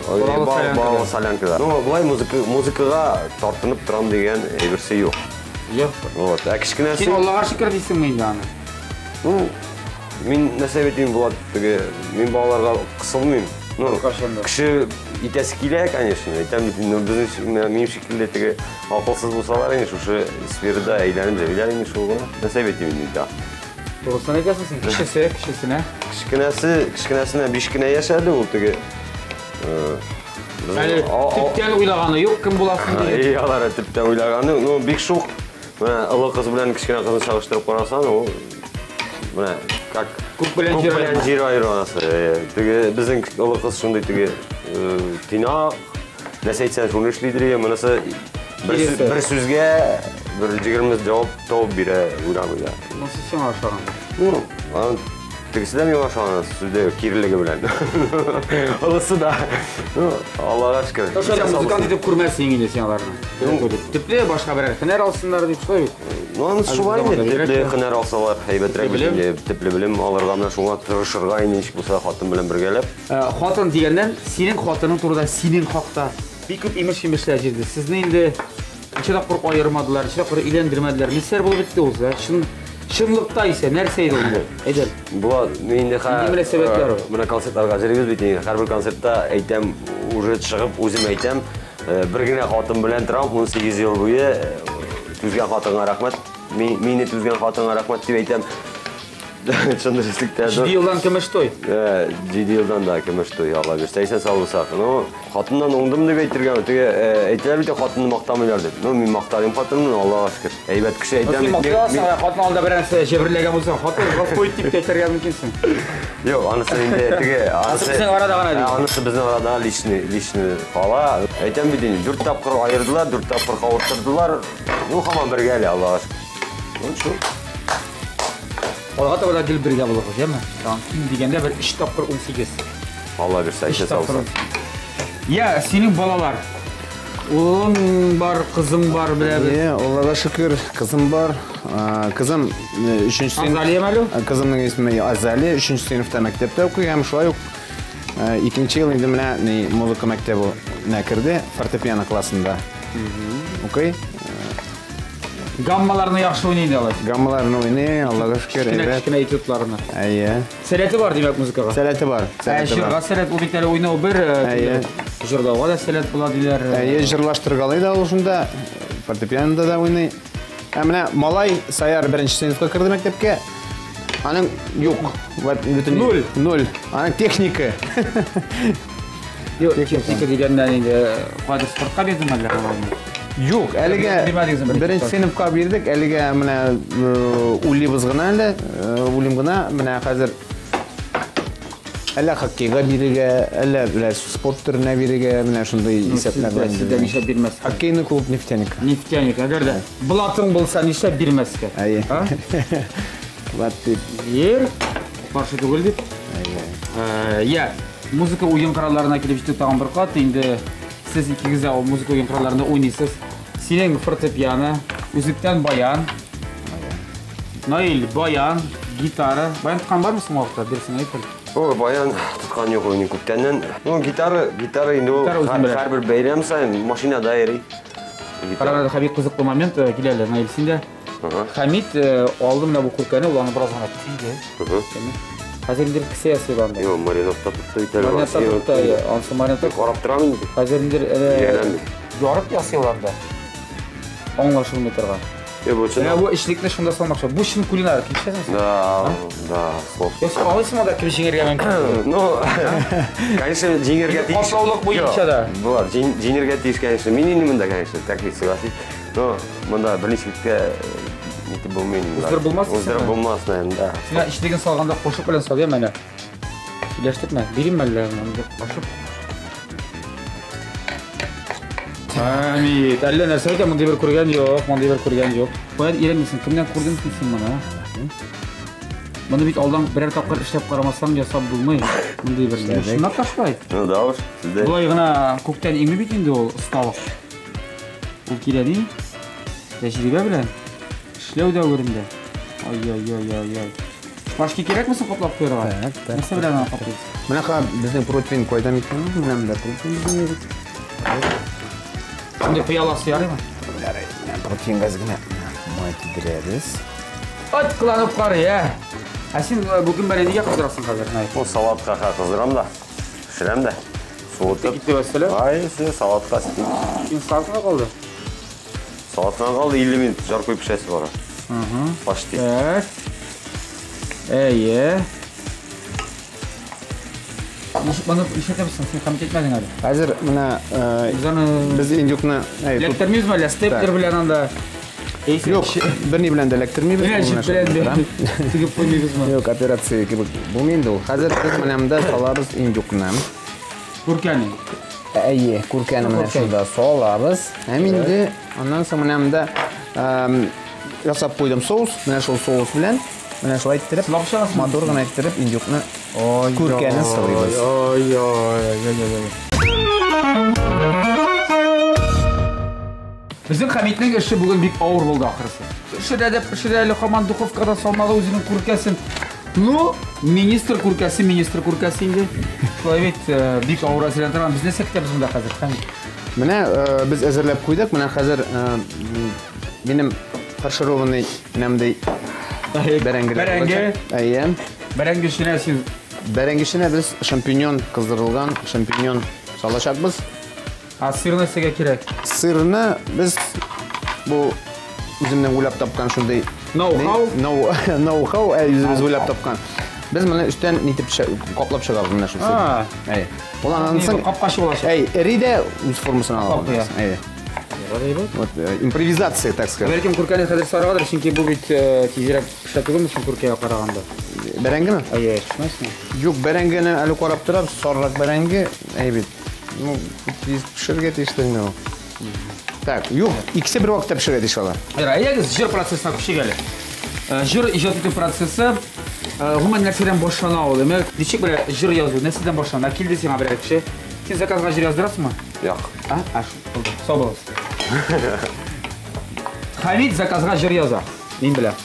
Балалы Балалы балалы солянкада. Ну, болай музыкага тартынып торам дигән әйберсе юк. Юк. Вот, ә кечкенәсе Син Аллага шөкер дисеңме инде аны? Ну, мин нәрсә әйтим, Булат, теге, мин балаларга кысылмыйм. Ну, Кашанда. кеше итәсе килә, конечно. Әйтәм бит, ну, безнең менә минем шикелле теге акылсыз булсалар инде шушы сферада әйләнеп йөриләр инде шул гына. Нәрсә әйтим инде, да. Турысын әйтәсең син, кечесе, кечесенә. Кечкенәсе, кечкенәсенә 5 кенә яшь әле ул теге. Әле төптән уйлаганы юк, кем буласың дигән. Эй, алар төптән уйлаганы, ну, бик шук. Менә олы кыз белән кечкенә кызны чагыштырып карасаң, ул менә как Күк белән җир күк белән аермасы. җир аермасы. Теге безнең олы кыз шундый теге тыйнак, нәрсә әйтсәң шуны эшлидер, монысы Киресе. бер сүзгә бер 20 җавап табып бирә, уйламый да. Монысы сиңа ошаган. Ну, аның тегесе дә миңа ошаган, сүздә кирелеге белән. Олысы да. Ну, Аллага шөкер. Шулай Исән сау музыкант булсын. итеп күрмәсең инде син аларны. Төпле башка берәр һөнәр алсыннар дип шулай бит. Ну, анысы шулай инде, Заманда төпле бигрәк тә. һөнәр алсалар, әйбәтрәк Төпле белем. инде, төпле белем алырга менә шуңа тырышырга инде ничек булса хатын белән бергәләп. Хатын дигәннән, синең хатының турында, синең хакта бик күп имеш-имешләр җирде. Сезне инде ничә тапкыр аермадылар, ничә тапкыр өйләндермәделәр. Нәрсәләр булып бетте ул? Чынлыкта исә нәрсә иде ул? Әйдә. Була, мин инде Нинди мөнәсәбәтләр ул? Менә концертларга йөрибез бит инде. Һәрбер концертта әйтәм, уже чыгып үзем әйтәм, бер генә хатын белән торам, 18 ел буе түзгән хатынга рәхмәт. Мине түзгән хатынга рәхмәт дип әйтәм. Чын дөреслектә. 7 елдан көмеш туй. 7 елдан да көмеш туй, Алла бирсә, исән сау булсак. Ну, хатыннан уңдым дип әйтергә, теге әйтәләр бит, хатынны мактамыйлар дип. Ну, мин мактадым хатынны, Аллага шөкер. Әйбәт кеше әйтәм. Син мактый аласың, хатын алда берәр нәрсә җәберләгән булсаң, хатын гафу ит дип тә әйтергә мөмкинсең. Юк, анысы инде теге, анысы безнең арада гына ди. Анысы безнең арада личный кала. Әйтәм бит инде, 4 тапкыр аердылар, 4 тапкыр кавыштырдылар. Ну, һаман бергә әле, Аллага шөкер. Ну, шул. Алга таба да гел бергә булыгыз, яме? Там ким дигәндә бер 3 тапкыр 18. Алла бирсә, Өч исән сау тапкыр булсын. 18. Я, синең балалар. Улың бар, кызың бар, беләбез. Е, Аллага шөкер, кызым бар. Кызым, өченче сыйныф. Азалия мәле? Кызымның исеме Азалия, өченче сыйныфта мәктәптә укый һәм шулай ук икенче ел инде менә ни музыка мәктәбенә керде, фортепиано классында. Укый. Гаммаларны яхшы уйный инде алар. Гаммаларны уйный, Аллага шөкер, Кечкенә әйбәт. кечкенә этюдларны. Әйе. Сәләте бар димәк музыкага. Сәләте бар, сәләте Җырга бар. сәләт, ул бит әле уйнау бер, Әйе. җырлауга да сәләт була диләр. Әйе, җырлаштыргалый да ул шунда, фортепианода да уйный. Ә менә малай Саяр беренче сыйныфка керде мәктәпкә. Аның юк. Бөтен Нуль. Ноль. Аның техника. Юк, техника дигәннән инде кайда спортка бирдең әллә аларны? Юк, әлегә Бирмәдегезме беренче беренче сыйныфка бирдек, әлегә менә уйлыйбыз гына әле, уйлыйм гына, менә хәзер әллә хоккейга бирергә, әллә менә спорт төренә бирергә, менә шундый исәпләр белән. Сездә нишләп бирмәскә? Хоккейный клуб Нефтяник. Нефтяник, әгәр дә блатың булса нишләп бирмәскә? Әйе. А? Блат дип. Бир. Каршы түгел дип. Я, музыка уен коралларына килеп җиттек тагын бер кат. Инде сез икегез дә ул музыка уен коралларында уйныйсыз. Синең фортепиано, үзектән баян. Наил, баян, гитара. Баян тоткан бармы соң вакытта? Дөресен әйт әле. Ой, баян тоткан юк инде күптәннән. Ну, гитара, гитара инде ул Гитара үзең белә. һәрбер бәйрәм саен машинада йөри. Гитара. Карар Хәмит кызыклы момент килә әле, Наил, син дә. Ага. Хәмит алды менә бу күркәне, ул аны бераз гына тиде. Хәзер инде кесә ясый анда. Юк, маринадта тотты бит әле. Маринадта тотты, әйе, анысы маринадта. Карап торам инде. Хәзер инде Ияләнми. ярып ясыйлар да. Аңлашылмый торган. Юк, бу Менә чын. бу эчлекне шунда салмакчы. Бу чын кулинар, килешәсеңме? син? Да, да, слов. Юкса алыйсың да кем җиңәргә мөмкин. Ну, конечно, җиңәргә тиеш. Катлаулык буенча да. Була, җиңәргә тиеш, конечно. Мин инде монда, конечно, так ведь согласись. Но монда берничек тә нитеп булмый инде. Уздырып булмас дисеңме? Уздырып булмас, наверное, да. Сиңа эчлеген салганда кошык белән сал, әнә. Сөйләштермә, бирим әллә монда кошык. Хәмит, әллә нәрсә әйтә, мондый бер күргән юк, мондый бер күргән юк. Каян өйрәнмисең, кемнән күрдең син моны? Моны бит алдан берәр тапкыр эшләп карамасаң ясап булмый. Мондый бер чынлап та шулай. Ну да уж, сездә. Болай гына күктән иңми бит инде ул осталык. Ул килә ни? Тәҗрибә белән эшләү дәверендә. Ай-яй-яй-яй-яй. Шпажки кирәкме соң каплап куярга? Так, так. Нәрсә белән аны каплыйсыз? Менә ха безнең противень кайдан икән? Менә монда противень безнең. Шундый пыяласы ярыймы? Ярый, менә противеньгә әз генә май тидерәбез. Ат кыланып карый, ә? Ә син бүген бәле нигә кыздырасың хәзер, Наил? Ну, салатка ха кыздырам да. Пешерәм дә. Суытып. Китте вәссәлам. Ай, син салатка син. Син салатка калды. Салатка калды 50 минут жар куеп пешәсе бара. Почти. Так. Әйе. Ничек моны нишләтәбез соң? Син хәмит әйтмәдең әле. Хәзер менә Без аны без индюкны әй, тут- эләктермибезме әллә? Степлер белән анда. Юк, берни белән дә эләктермибез. Менә Ул җеп менә шулай белән тора. дә тегеп куймыйбызмы? Юк, операция кебек булмый инде ул. Хәзер без менә монда салабыз индюкны. Күркәне. Әйе, күркәне менә Күркә. шунда салабыз. Һәм инде аннан соң менә монда ясап куйдым соус. Менә шул соус белән менә шулай иттереп, Сылап чыгасың? матур гына иттереп индюкны күркәне сылыйбыз. Ай, ай, ай, ай, ай. Безнең Хәмитнең эше бүген бик авыр булды ахрысы. Пешерә дә пешерә әле һаман духовкада салмады үзенең күркәсен. Ну, министр күркәсе, министр күркәсе инде. Шулай бит, бик авыр әзерләнә торган. Без нәрсә көтәбез монда хәзер, Хәмит? Менә без әзерләп куйдык. Менә хәзер минем фаршированный менә мондый бәрәңгеләр Бәрәңге. булачак. Әйе. Бәрәңге эченә син Бәрәңге эченә без шампиньон кыздырылган шампиньон салачакбыз. А сыр нәрсәгә кирәк? Сырны без бу үземнең уйлап тапкан шундый Ноу-хау? Ноу-хау, үзебез уйлап тапкан. Без моны өстән нитеп каплап чыгабыз менә шул А. сыр. Әйе. Ул аннан соң Капкачы булачак. Әй, эри дә үз формасын ала. Кап куя. Әйе. Вот импровизация, так сказать. Бәлкем күркәне хәзер сарыгадыр, чөнки бу бит тизрәк пешә түгелме соң күркәгә караганда? Бәрәңгеме? Әйе, пешмәсме? Юк, бәрәңгене әле карап торабыз, сарырак бәрәңге, әй бит. Ну, тиз пешергә тиешле инде ул. Так, юк, икесе бер вакытта пешергә тиеш алар. Әйе, әйдәгез җыр процессына күчик әле. Җыр иҗат итү процессы гомумән нәрсәдән башлана ул? Димәк, ничек бер җыр язу, нәрсәдән башлана? Килде сиңа берәр кеше. Син заказга җыр яздырасыңмы? Юк. А, аш, булды. Сау булыгыз. Хәмит заказга җыр яза. Мин беләм.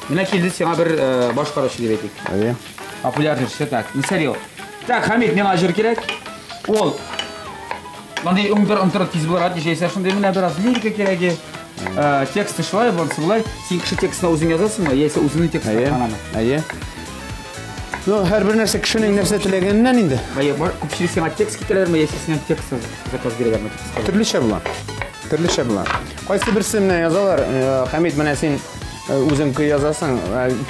Менә килде сиңа бер башкаручы дип әйтик. Әйе. Популяр җырчы, так. Нәрсә ди ул? Так, Хәмит, миңа җыр кирәк. Ул мондый уңдыр-ынтыр тиз булырга тиеш, яисә шундый менә бераз лирика кирәге. Тексты шулай, монысы болай. Син кеше текстына үзең язасыңмы, яисә үзеңнең текстына Әйе. канамы? Әйе. Ну, һәрбер нәрсә кешенең нәрсә теләгәненнән инде. Әйе, күпчелек сиңа текст китерәләрме, яисә синнән текст заказ бирәләрме текстка? Төрлечә була. Төрлечә була. Кайсы берсе менә язалар, Хәмит, менә син Үзең көй язасың,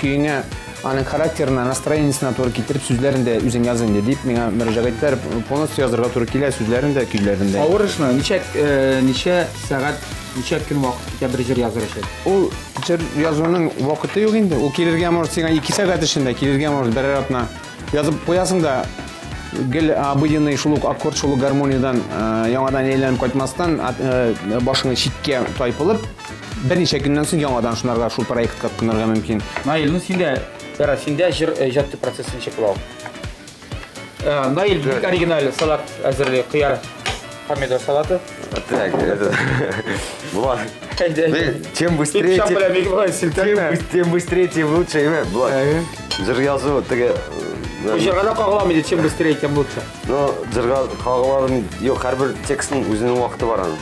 көеңә аның характерына, настроениесына туры китереп сүзләрен дә үзең яз инде дип миңа мөрәҗәгать иттеләр. Полностью язырга туры килә сүзләрен дә, көйләрен дә. Авыр эшме? Ничә ничә сәгать, ничә көн вакыт китә бер җыр языр өчен? Ул җыр язуның вакыты юк инде. Ул килергә может сиңа 2 сәгать эчендә, килергә может берәр атна. Язып куясың да гел обыденный шул ук аккорд, шул ук гармониядән яңадан әйләнеп кайтмастан, башыңны читкә тайпылып, берничә көннән соң яңадан шунарга шул проектка тотынырга мөмкин. Наил, ну синдә, Яра, синдә җыр иҗат процессы ничек була ул? Наил бик оригиналь салат әзерли, кыяр помидор салаты. Так, это... Булат. Чем быстрее, тем быстрее, тем лучше. Булат. Җыр язу теге... Җырга да кагыламы иде, чем быстрее, тем лучше. Ну, җырга кагыламы, юк, һәрбер текстның үзенең вакыты бар аның.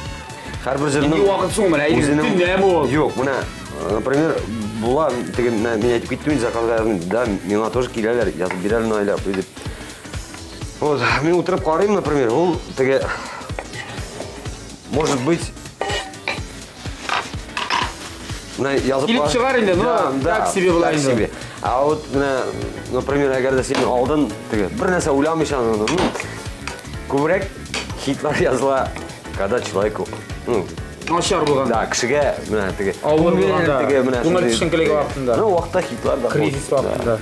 Һәрбер җырның... Нинди вакыт соң менә, төннәме ул? Юк, менә, например, була, теге, мин әйтеп киттем инде заказга язмыйм, да, миңа тоже киләләр, язып бирәләр Наилә апай дип. Вот, мин утырып карыйм, например, ул теге, может быть, менә язып Килеп чыгар инде, ну, так себе була инде. А вот менә, например, әгәр дә син алдын теге бер нәрсә уйламыйча, ну, күбрәк хитлар языла, когда человеку, ну, начар булган. Да, кешегә менә теге авыр булганда, теге менә күңел төшенкелеге вакытында. Ну, вакытта хитлар да. Кризис вакытында.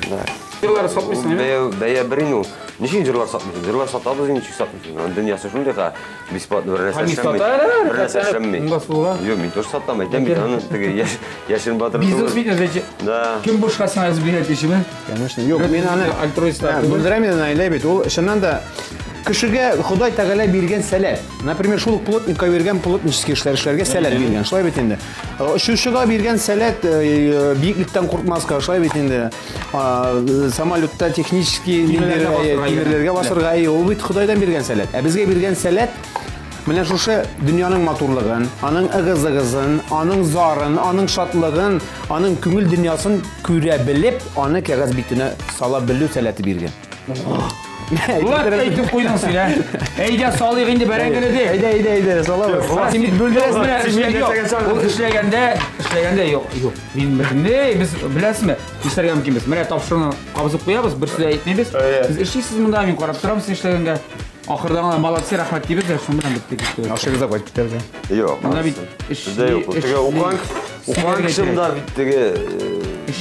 Җырлар сатмыйсың, әйме? Бәя бер инде ул. Ничек җырлар сатмыйсың? Җырлар сатабыз инде, ничек сатмыйсың? Аның дөньясы шундый ха, бесплатно бер нәрсә эшләнми. Бер нәрсә эшләнми. Юк, мин тоже сатам, әйтәм бит, аны теге яшерен батыр. Бизнес бит инде. Да. Кем бушка сиңа язып бирә дишеме? Конечно. Юк, мин аны альтруистлар. Бүлдерәм инде, Наилә бит. Ул чыннан да кешегә Ходай Тәгалә биргән сәләт. Например, шул ук плотникка биргән плотнический эшләр эшләргә сәләт биргән. Шулай бит инде. Очучыга биргән сәләт биеклектән куркмаска, шулай бит инде. Самолетта технический тимерләргә басырга, ул бит Ходайдан биргән сәләт. Ә безгә биргән сәләт менә шушы дөньяның матурлыгын, аның ыгы-зыгысын, аның зарын, аның шатлыгын, аның күңел дөньясын күрә белеп, аны кәгазь битенә сала белү сәләте биргән. Лак әйтеп куйдың син, ә? Әйдә, салыйк инде бәрәңгене ди. Әйдә, әйдә, әйдә, салабыз. Син бит бүлдерәсең, менә ул эшләгәндә, эшләгәндә юк, юк. Мин бөтенләй, без беләсезме, нишләргә мөмкин без? Менә тапшыруны кабызып куябыз, бер сүз әйтмибез. Сез эшлисез монда, мин карап торам сез эшләгәнгә. Ахырдан гына молодцы, рәхмәт дибез дә, шуның белән бетте китте. Ашыгыз да кайтып китәргә. Юк. Монда бит эш. Бездә юк. Теге укыган, укыган кеше монда бит теге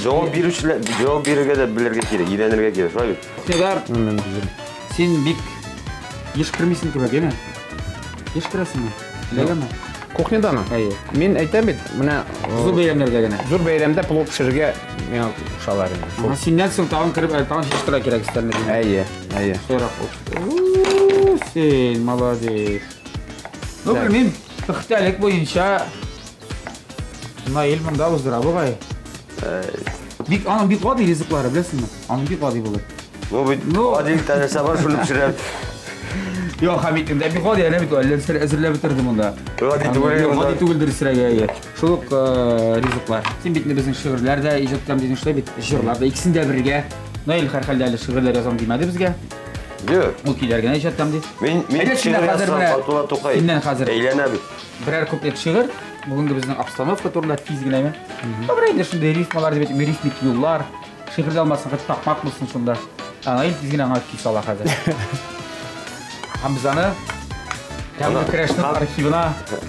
җавап бирүчеләр, җавап бирергә дә белергә кирәк, өйрәнергә кирәк, шулай бит. Фидар, син бик еш кермисең кебек, әйме? Еш керәсеңме? Эләгәме? Кухнядамы? Әйе. Мин әйтәм бит, менә зур бәйрәмнәргә генә. Зур бәйрәмдә плов пешерергә миңа кушалар инде. Ага, синнән соң тагын кереп, тагын җыештырырга кирәк өстәлне. Әйе, әйе. Шулайрак булсын. Син молодец. Ну, белмим, пөхтәлек буенча Наил монда уздыра бугай. Бик аның бик гади ризыклары, беләсеңме? Аның бик гади булыр. Ну, бит гади нәрсә бар, шуны пешерәм. Юк, Хәмитнең дә бик гади, әле бит әллә нәрсә әзерләп бетерде монда. Гади түгел. Гади түгел дөресрәге, әйе. Шул ук ризыклар. Син бит безнең шигырьләр дә иҗат итәм дидең, шулай бит, җырлар да икесен дә бергә. Наил һәрхәлдә әле шигырьләр язам димәде безгә. Юк. Ул көйләр генә иҗат итәм ди. Мин мин шигырь язсам, Габдулла Тукай. Синнән хәзер. Әйләнә бит. Берәр куплет шигырь. Бүгенге безнең обстановка турында тиз генәме? Добре, инде шундый рифмалар дип әйтим, рифмик юллар. Шигырь дә алмасын, хоть такмак булсын шунда. Наил тиз генә аңа көй сала хәзер. Һәм без аны Тәмле көрәшнең архивына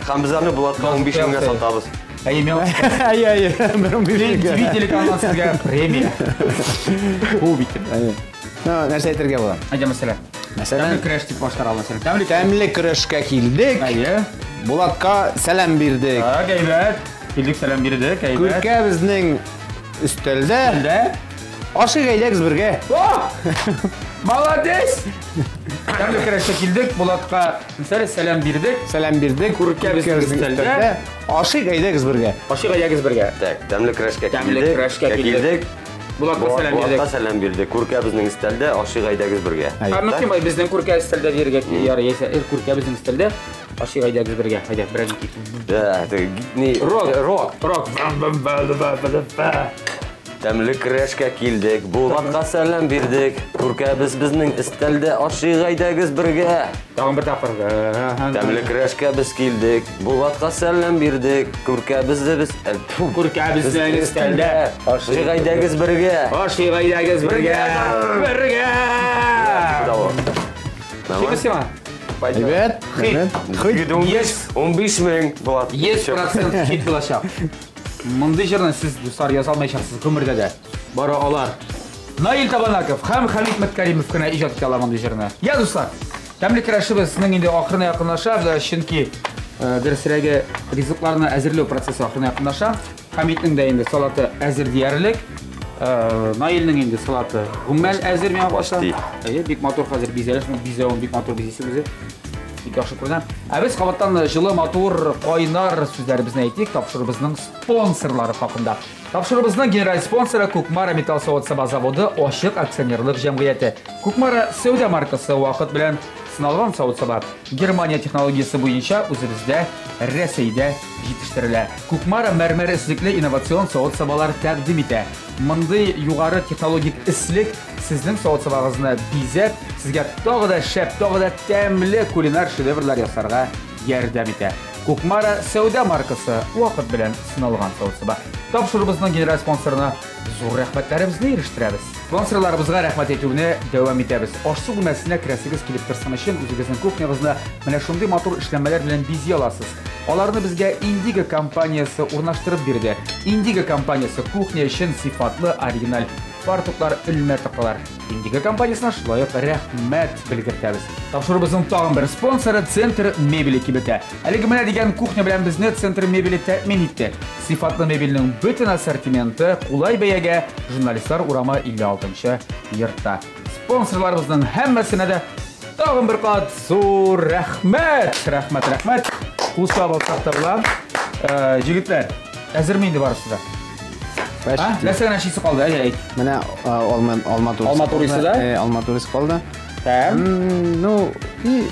Һәм без аны Булатка 15 меңгә сатабыз. Әйе, мин Әйе, әйе. Бер 15 меңгә. TV телеканалынан сезгә премия. Бу бит. Әйе. Ну, нәрсә әйтергә була? Әйдә, мәсәлән. Мәсәлән, тәмле көрәш дип баштара мәсәлән. Тәмле Тәмле көрәшкә килдек. Әйе. Булатка сәлам бирдек. Так, әйбәт. Килдек, сәлам бирдек, әйбәт. Күркә безнең өстәлдә. Өстәлдә. Ашыйк әйдәгез бергә. Молодец! Тәмле көрәшкә килдек, Булатка мәсәлән сәлам бирдек. Сәлам бирдек. Күркә безнең өстәлдә. Ашыйк әйдәгез бергә. Ашыйк әйдәгез бергә. Так, тәмле көрәшкә Тәмле килдек. көрәшкә килдек. Булатка сәлам бирдек. Булатка сәлам бирдек. Күркә безнең өстәлдә, ашыйк әйдәгез бергә. Һәм мөмкин бай безнең күркә өстәлдә дияргә ярый, яисә эр күркә безнең өстәлдә, ашыйк әйдәгез бергә. Әйдә, берәр ике. Да, теге ни Рок. Рок. Рок. Тәмле көрәшкә килдек, Булатка сәлам бирдек. Күркәбез безнең өстәлдә, ашыйк әйдәгез бергә. Тагын бер тапкыр. Тәмле көрәшкә без килдек, Булатка сәлам бирдек. Күркәбезне без Күркәбезнең өстәлдә, ашыйк әйдәгез бергә. Ашыйк әйдәгез бергә. Бергә. Ничек сиңа? Әйбәт, әйбәт. Хит. 15 мең, Булат. 100% хит булачак. Мондый җырны сез, дуслар, яза алмаячаксыз гомердә дә. Бары алар. Наил Табанаков һәм Хәмит Мәткәримов кенә иҗат итә ала мондый җырны. Я, дуслар, тәмле көрәшебезнең инде ахырына якынлаша, чөнки дөресрәге ризыкларны әзерләү процессы ахырына якынлаша. Хәмитнең дә инде салаты әзер диярлек. Наилнең инде салаты гомумән әзер миңа калса. Әйе, бик матур хәзер бизәлеш, бизәвен бик матур бизисе үзе. Бик яхшы күренә. Ә без кабаттан җылы, матур, кайнар сүзләребезне әйтик тапшыруыбызның спонсорлары хакында. Тапшыруыбызның генераль спонсоры Кукмара металл савыт-саба заводы ачык акционерлык җәмгыяте. Кукмара сәүдә маркасы вакыт белән сыналган савыт-саба. Германия технологиясе буенча үзебездә, Рәсәйдә җитештерелә. Кукмара мәрмәр өслекле инновацион савыт-сабалар тәкъдим итә. Мондый югары технологик өслек сезнең савыт-сабагызны бизәп, сезгә тагы да шәп, тагы да тәмле кулинар шедеврлар ясарга ярдәм итә. Кукмара сәүдә маркасы вакыт белән сыналган савыт-саба. Тапшыруыбызның генераль спонсорына зур рәхмәтләребезне ирештерәбез. Спонсорларыбызга рәхмәт әйтүне дәвам итәбез. Аш-су бүлмәсенә керәсегез килеп торсын өчен үзегезнең кухнягызны менә шундый матур эшләнмәләр белән бизи аласыз. Аларны безгә Индиго компаниясе урнаштырып бирде. Индиго компаниясе кухня өчен сыйфатлы оригиналь фартуклар, элмә такталар. Индиго компаниясенә шулай ук рәхмәт белгертәбез. Тапшыруыбызның тагын бер спонсоры Центр мебели кибете. Әлеге менә дигән кухня белән безне Центр мебели тәэмин итте. Сыйфатлы мебельнең бөтен ассортименты кулай бәягә Журналистлар урамы 56 йортта. Спонсорларыбызның һәммәсенә дә тагын бер кат зур рәхмәт! Рәхмәт, рәхмәт. Кул чабып алсак та була. Җегетләр, әзерме инде барысы да? Нәрсә генә шисе калды, әйдә әйт. Менә алма, алма турысы. Алма турысы да? Алма турысы калды. Һәм? Ну, и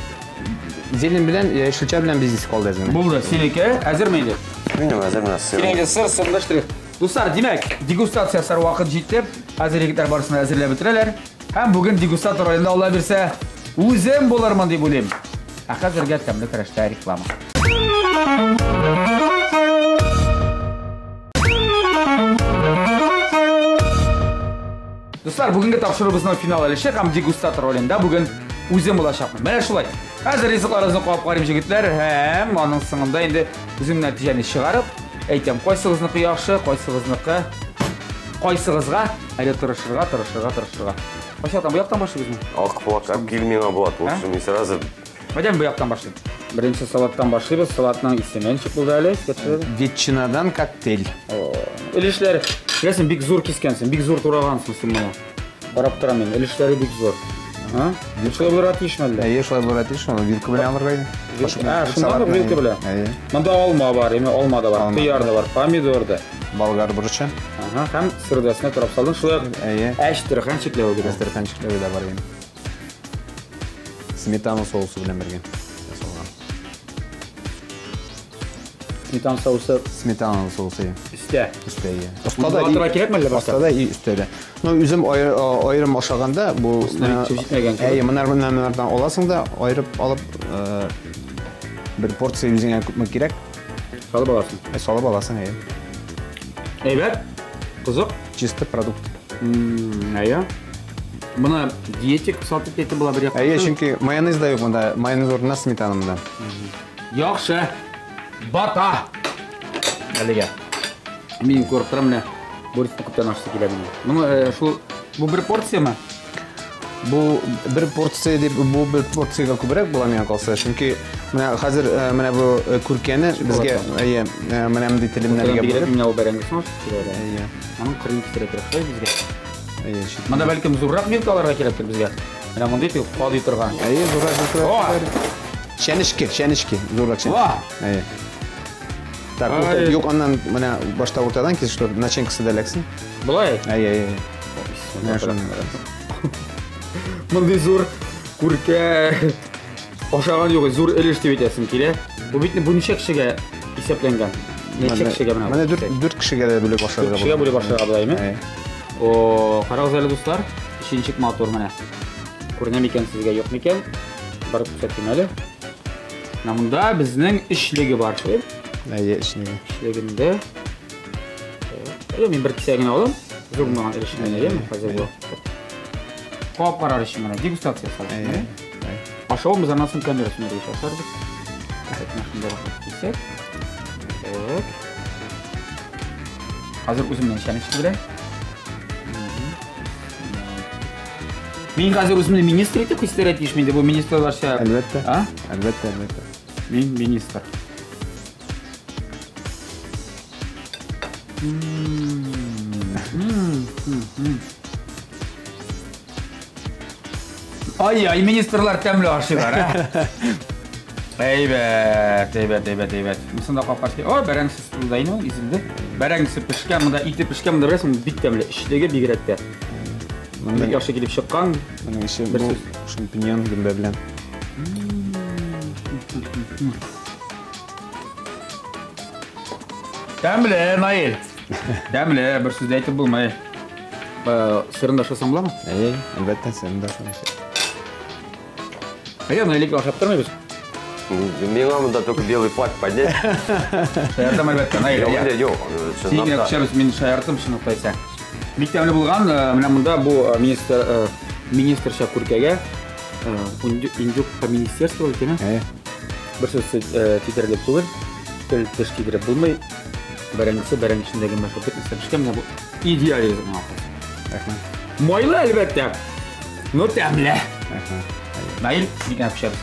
зелень белән, яшелчә белән бизнес калды әзер. Булды, синеке әзерме инде? Минем әзер менә сыр. Синең инде сыр, сырны штрих. Дуслар, димәк, дегустация ясар вакыт җитте. Хәзер егетләр барысын да әзерләп бетерәләр. Һәм бүген дегустатор ролендә Алла бирсә, үзем булырмын дип уйлыйм. Ә хәзергә тәмле көрәштә реклама. Дуслар, бүгенге тапшыруыбызның финал өлеше һәм дегустатор ролендә бүген үзем булачакмын. Менә шулай. Хәзер ризыкларыгызны кабып карыйм, җегетләр, һәм аның соңында инде үзем нәтиҗәне чыгарып әйтәм, кайсыгызныкы яхшы, кайсыгызныкы, кайсыгызга әле тырышырга, тырышырга, тырышырга. Кайсы яктан, бу яктан башлыйбызмы? Ак Булат, алып кил миңа, Булат, лучше мин сразу. Әйдә, бу яктан башлыйм. Беренче салаттан башлыйбыз. Салатның исеме ничек булды әле? Искә төшерегез. Ветчинадан коктейль. Өлешләр, беләсең, бик зур кискәнсең, бик зур турагансың син моны. Карап торам мин, өлешләре бик зур. Ага. Шулай булырга тиешме әллә? Әйе, шулай булырга тиеш, аны вилка белән алырга иде. Ә, шунда ук вилка белән. Әйе. Монда алма бар, әйме, алма да бар, кыяр да бар, помидор да. Болгар борычы. Ага, һәм сыр да өстенә турап салдың. Шулай ук Әйе. Әчтерхан чикләвеге дә. Әчтерхан чикләвеге дә бар инде. Сметана соусы белән бергә ясалган. Сметана соусы. Сметана соусы. Өстә. Өстә, иә. Оста да кирәкме әллә башта? Оста да и өстә дә. Ну, үзем аерым ашаганда бу, Өстенә бик җитмәгән кебек. Әйе, монардан аласың да, аерып алып, бер порция үзеңә күпме кирәк? Салып аласың. Салып аласың, әйе. Әйбәт. Кызык. Чисто продукт. Әйе. Моны диетик сатып әйтеп була бер якта. Әйе, чөнки майонез да юк монда. Майонез урынына сметана монда. Яхшы. Бата. Әлегә. Мин күреп торам менә. Борисны күптән ашысы килә минем. Моны шул бу бер порцияме? Бу бер порция дип, бу бер порциягә күбрәк була миңа калса, чөнки менә хәзер менә бу күркәне безгә, әйе, менә мондый телемнәргә Бигрәк бүлеп. менә ул бәрәңгесен ашысы килә әле. Әйе. Аның кырын кистерә кирәк шулай безгә. Әйе, чит. Монда бәлкем зуррак вилка алырга кирәктер безгә. Менә мондый дип кадый торган. Әйе, зуррак вилка. О! Чәнечке, чәнечке, зуррак чәнечке. Ва! Әйе. Так, Ай. урта, юк, аннан менә башта уртадан кис, чтобы начинкасы да эләксен. Болай? Әйе, әйе, әйе. Менә шуны. Мондый зур күркә ашаган юк, зур өлеш дип әйтәсем килә. Бу бит бу ничә кешегә исәпләнгән? Ничә кешегә менә? Менә 4 кешегә дә бүлеп ашарга була. 4 кешегә бүлеп ашарга була, әйме? О, карагыз әле, дуслар. Эче ничек матур менә. Күренә микән сезгә, юк микән? Барып күрсәтим әле. Менә монда безнең эчлеге бар, шулай? Әйе, эчлеге. Эчлегендә. Әле мин бер кисә генә алам. Зур булмаган өлешен генә, әйеме? Хәзер бу. Кабып карар өчен генә дегустация ясарбыз. Әйе. Ашавын без аннан соң камера сүндергәч ашарбыз. Менә шунда башлап кисәк. Так. Хәзер үземнең чәнечке белән. Мин хәзер үземне министр итеп хис итәргә тиеш инде бу министрларча. Әлбәттә. А? Әлбәттә, әлбәттә. Мин министр. Ай-ай, министрлар тәмле ашыйлар, ә? Әйбәт, әйбәт, әйбәт, әйбәт. Монысын да капкач. О, бәрәңгесе суда инде ул, изелде. Бәрәңгесе пешкән, монда ите пешкән, монда беләсең, бик тәмле. Эчлеге бигрәк тә. Бик яхшы килеп чыккан. Моның эче бу шампиньон гөмбә белән. Тәмле, Наил. Тәмле, бер сүз дә әйтеп булмый. Сырын да ашасаң буламы? Әйе, әлбәттә, сырын да ашам. Әйе, Наилгә ашап тормыйбыз. Миңа монда только белый флаг поднять. Шаяртам, әлбәттә, Наил. Юк, юк. Син генә күчәбез, мин шаяртым, чынлыкта исә. Бик тәмле булган, менә монда бу министр министрча күркәгә индюк по министерству икән. Әйе. Бер сүз тидерелеп түгел, тел теш тидереп булмый. Бәрәңгесе бәрәңге эчендәге мәшһүр бөтенесе пешкән, менә бу идеаль ризык миңа калса. Рәхмәт. Майлы, әлбәттә, но тәмле. Рәхмәт. Наил, бик генә пешәбез.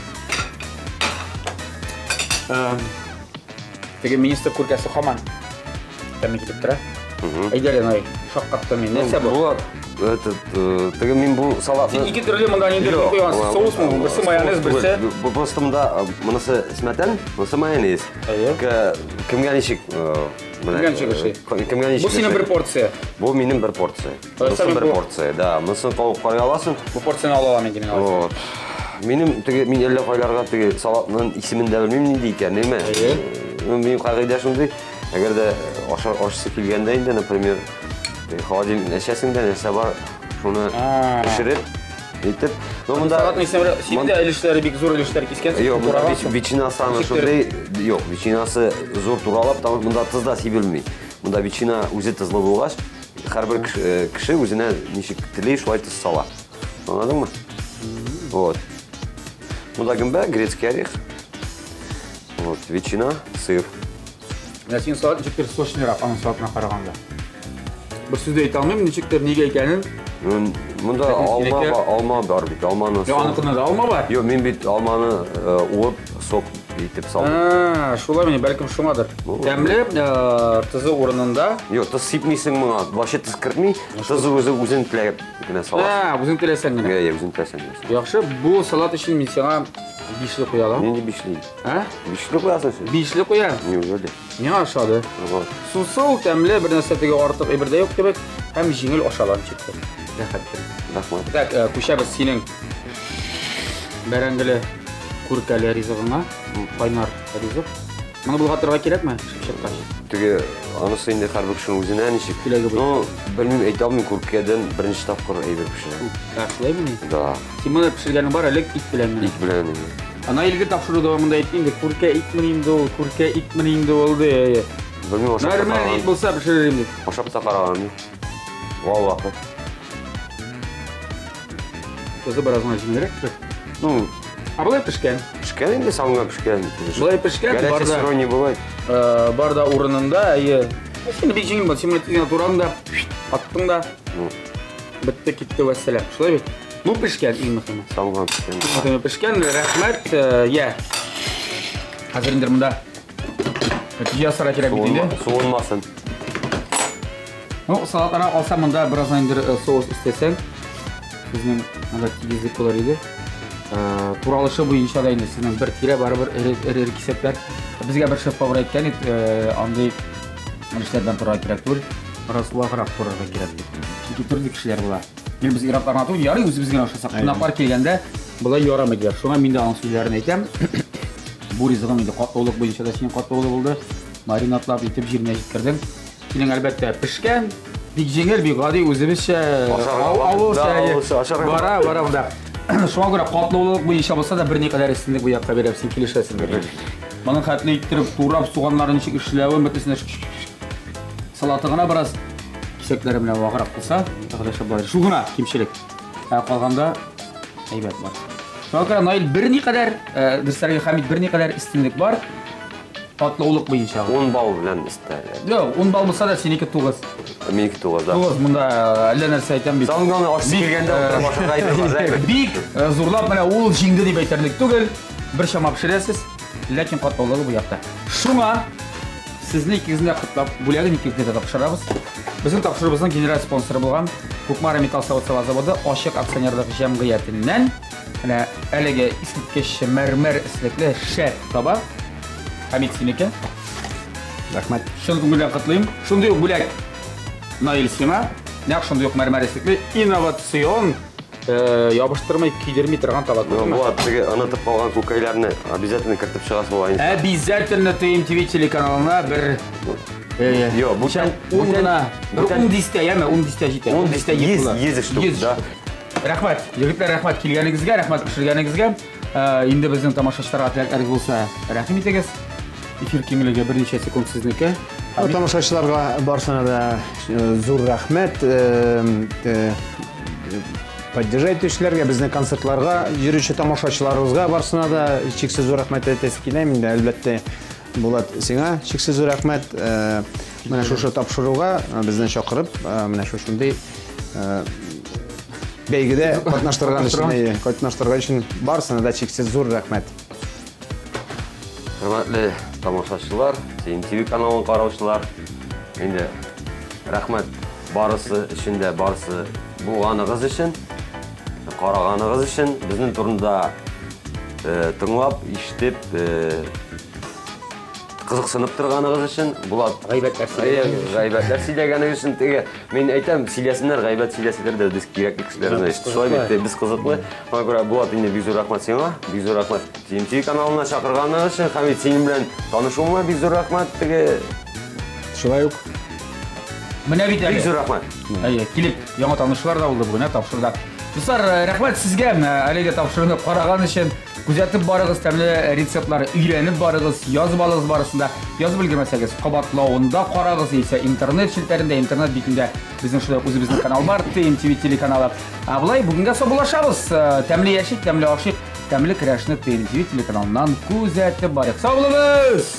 Теге министр күркәсе һаман тәмле китеп тора. Әйдә әле, Наил, шаккаттым мин. Нәрсә бу? Булат, этот, теге мин бу салатны... Син ике төрле монда ниндидер куйгансың. Соус мы? Берсе майонез, берсе... Бу просто монда монысы сметан, монысы майонез. Әйе. Кемгә ничек... Кемгә ничек ошый? Кемгә ничек Бу синең бер порция. Бу минем бер порция. Монысы бер порция, да. Монысын кабып карый аласың. Бу порцияне ала алам инде мин. Вот. Минем теге мин әллә кайларга теге салатның исемен дә белмим нинди икән, әйме? Әйе. Минем кагыйдә шундый. Әгәр дә ашасы килгәндә инде, например, холодильник эчәсең дә нәрсә бар, шуны пешереп, итеп. Ну, монда салатның исеме, син дә өлешләре бик зур өлешләр кискәнсең. Юк, монда ветчина саны шундый, юк, ветчинасы зур туралап, там монда тоз да сибелми. Монда ветчина үзе тозлы булгач, һәрбер кеше үзенә ничек тели, шулай тоз сала. Аңладыңмы? Вот. Монда гөмбә, грецкий орех. Вот, ветчина, сыр. Менә синең салат ничектер сочныйрак аның салатына караганда. Бер сүз дә әйтә алмыйм, ничектер нигә икәнен. Монда алма бар бит, алманы. Юк, аныкында да алма бар. Юк, мин бит алманы уып, сок итеп салдым. А, шулай мени, бәлкем шуңадыр. Тәмле, тозы урынында. Юк, тоз сипмисең моңа, вообще тоз кертми, тоз үзе үзең теләп генә саласың. А, үзең теләсәң генә. Әйе, үзең теләсәң генә. Яхшы, бу салат өчен мин сиңа бишле куя алам. Нинди бишле? А? Бишле куясың син? Бишле куям. Неужели? Миңа ошады. Сусыл, тәмле, бер нәрсә теге артык әйбер дә юк кебек, һәм җиңел ашала ничектер. Рәхәт. Рәхмәт. Так, күчәбез синең бәрәңгеле күркәле ризыгыңа, кайнар ризык. Моны болгатырга кирәкме? Пешеп чыккач. Теге анысы инде һәрбер кешенең үзенә ничек. Теләге буенча. Ну, белмим, әйтә алмыйм, күркәдән беренче тапкыр әйбер пешерәм. Ә, шулаймыни? Да. Син моны пешергәнең бар элек ит белән генә. Ит белән инде. Ана илге тапшыру дәвамында әйтте инде, күркә итмени инде ул, күркә итмени инде ул, ди, әйе. Белмим, ашап та Нормаль ит булса пешерер инде. Ашап та караганым юк. Валлахи. Тозы бераз гына җиңелрәк кебек. Ну, а болай пешкән. Пешкән инде, салынган пешкән. Болай пешкән, Горячий барда. сырой не бывает. Бар да урынында, әйе. Син бик җиңел булды, син моны тиз генә турадың да, аттың да. Ну. Бетте, китте, вәссәлам. Шулай бит? Ну, пешкән, иң мөһиме. Салынган пешкән. Иң мөһиме пешкән, рәхмәт, я. Хәзер инде монда нәтиҗә ясарга кирәк бит инде. Суынмасын. Ну, салатларга алса монда бераз инде соус өстәсәң, безнең монда тигезлек булыр иде. Туралышы буенча да инде сезнең бер тирә барыбер эре-эре кисәкләр. Безгә бер шеф-повар әйткән иде, андый эшләрдән торырга кирәк түгел, бераз ваграк торырга кирәк дип. Чөнки төрле кешеләр була. Мин без ир-атларны түгел, ярый үзебез генә ашасак, кунаклар килгәндә болай ярамый диләр. Шуңа мин дә аның сүзләрен әйтәм. Бу ризыгың инде катлаулык буенча да синең катлаулы булды. Маринадлап итеп җиренә җиткердең. Синең, әлбәттә, пешкән, бик җиңел, бик гади, үзебезчә авылча бара, бара монда. Шуңа күрә катлаулылык буенча булса да берникадәр өстенлек бу якка бирәм, син килешәсеңдер. Моның хәтле иттереп турап суганнарын ничек эшләвен бөтенесенә салаты гына бераз кисәкләре белән ваграк булса, тагы да шәп булыр. Шул гына кимчелек. Ә калганда әйбәт бар. Шуңа күрә Наил берникадәр, дөресрәге Хәмит берникадәр өстенлек бар. Катлаулык буенча. 10 балл белән өстәлә. Юк, 10 балл булса да синеке 9. Минеке 9, да. 9 монда әллә нәрсә әйтәм бит. Самое главное, ашсы килгәндә утырып ашарга әйбер бар. Бик зурлап менә ул җиңде дип әйтерлек түгел. Бер чама пешерәсез, ләкин катлаулыгы бу якта. Шуңа сезне икегезне дә котлап, бүләген икегезгә дә тапшырабыз. Безнең тапшыруыбызның генераль спонсоры булган Кукмара металл савыт-саба заводы ачык акционерлык җәмгыятеннән менә әлеге искиткеч мәрмәр эслекле шәп таба. Хәмит синеке. Рәхмәт. Чын күңелдән котлыйм. Шундый ук бүләк Наил сиңа. Нәкъ шундый ук мәрмәр эслекле инновацион ябыштырмый, көйдерми торган таба. Булат, теге онытып калган күкәйләрне обязательно кертеп чыгасың була инде. Обязательно ТМТВ телеканалына бер Йо, бүтән ун гына, бер 10 дистә, яме, 10 дистә җитә. 10 дистә, 100 штук, да. Рәхмәт, егетләр, рәхмәт килгәнегезгә, рәхмәт пешергәнегезгә. Инде безнең тамашачыларга теләкләрегез булса, рәхим итегез. Эфир киңлеге берничә секунд сезнеке. Тамашачыларга барсына да зур рәхмәт. Поддержать итүчеләргә, безнең концертларга йөрүче тамашачыларыбызга барсына да чиксез зур рәхмәт әйтәсе килә. Инде, әлбәттә, Булат, сиңа чиксез зур рәхмәт. Менә шушы тапшыруга безне чакырып, менә шушындый бәйгедә катнаштырган өчен, катнаштырган өчен барсына да чиксез зур рәхмәт. Хөрмәтле тамашачылар, ТМТВ каналын караучылар, инде рәхмәт барысы өчен дә, барысы булганыгыз өчен, караганыгыз өчен, безнең турында тыңлап, ишетеп, кызыксынып торганыгыз өчен, Булат гайбәтләр сөйләгәнегез өчен. Гайбәтләр сөйләгәнегез өчен, теге мин әйтәм, сөйләсеннәр, гайбәт сөйләсәләр дә без кирәкле кешеләр, значит. Шулай бит, без кызыклы. Шуңа күрә, Булат, инде бик зур рәхмәт сиңа, бик зур рәхмәт ТМТ каналына чакырганыгыз өчен, һәм бит синең белән танышуыма бик зур рәхмәт, теге Шулай ук. Менә бит әле. Бик зур рәхмәт. Әйе, килеп яңа танышулар да булды бүген, тапшыруда. Дуслар, рәхмәт сезгә әлеге тапшыруны караган өчен. Күзәтеп барыгыз, тәмле рецептлар өйрәнеп барыгыз, язып алыгыз барысын да. Язып өлгермәсәгез, кабатлавында карагыз, яисә интернет челтәрендә, интернет битендә безнең шулай ук үзебезнең канал бар, ТМТВ телеканалы. Ә болай бүгенгә саубуллашабыз. Тәмле яшик, тәмле ашыйк, тәмле көрәшне ТМТВ телеканалыннан күзәтеп барыйк. Сау булыгыз!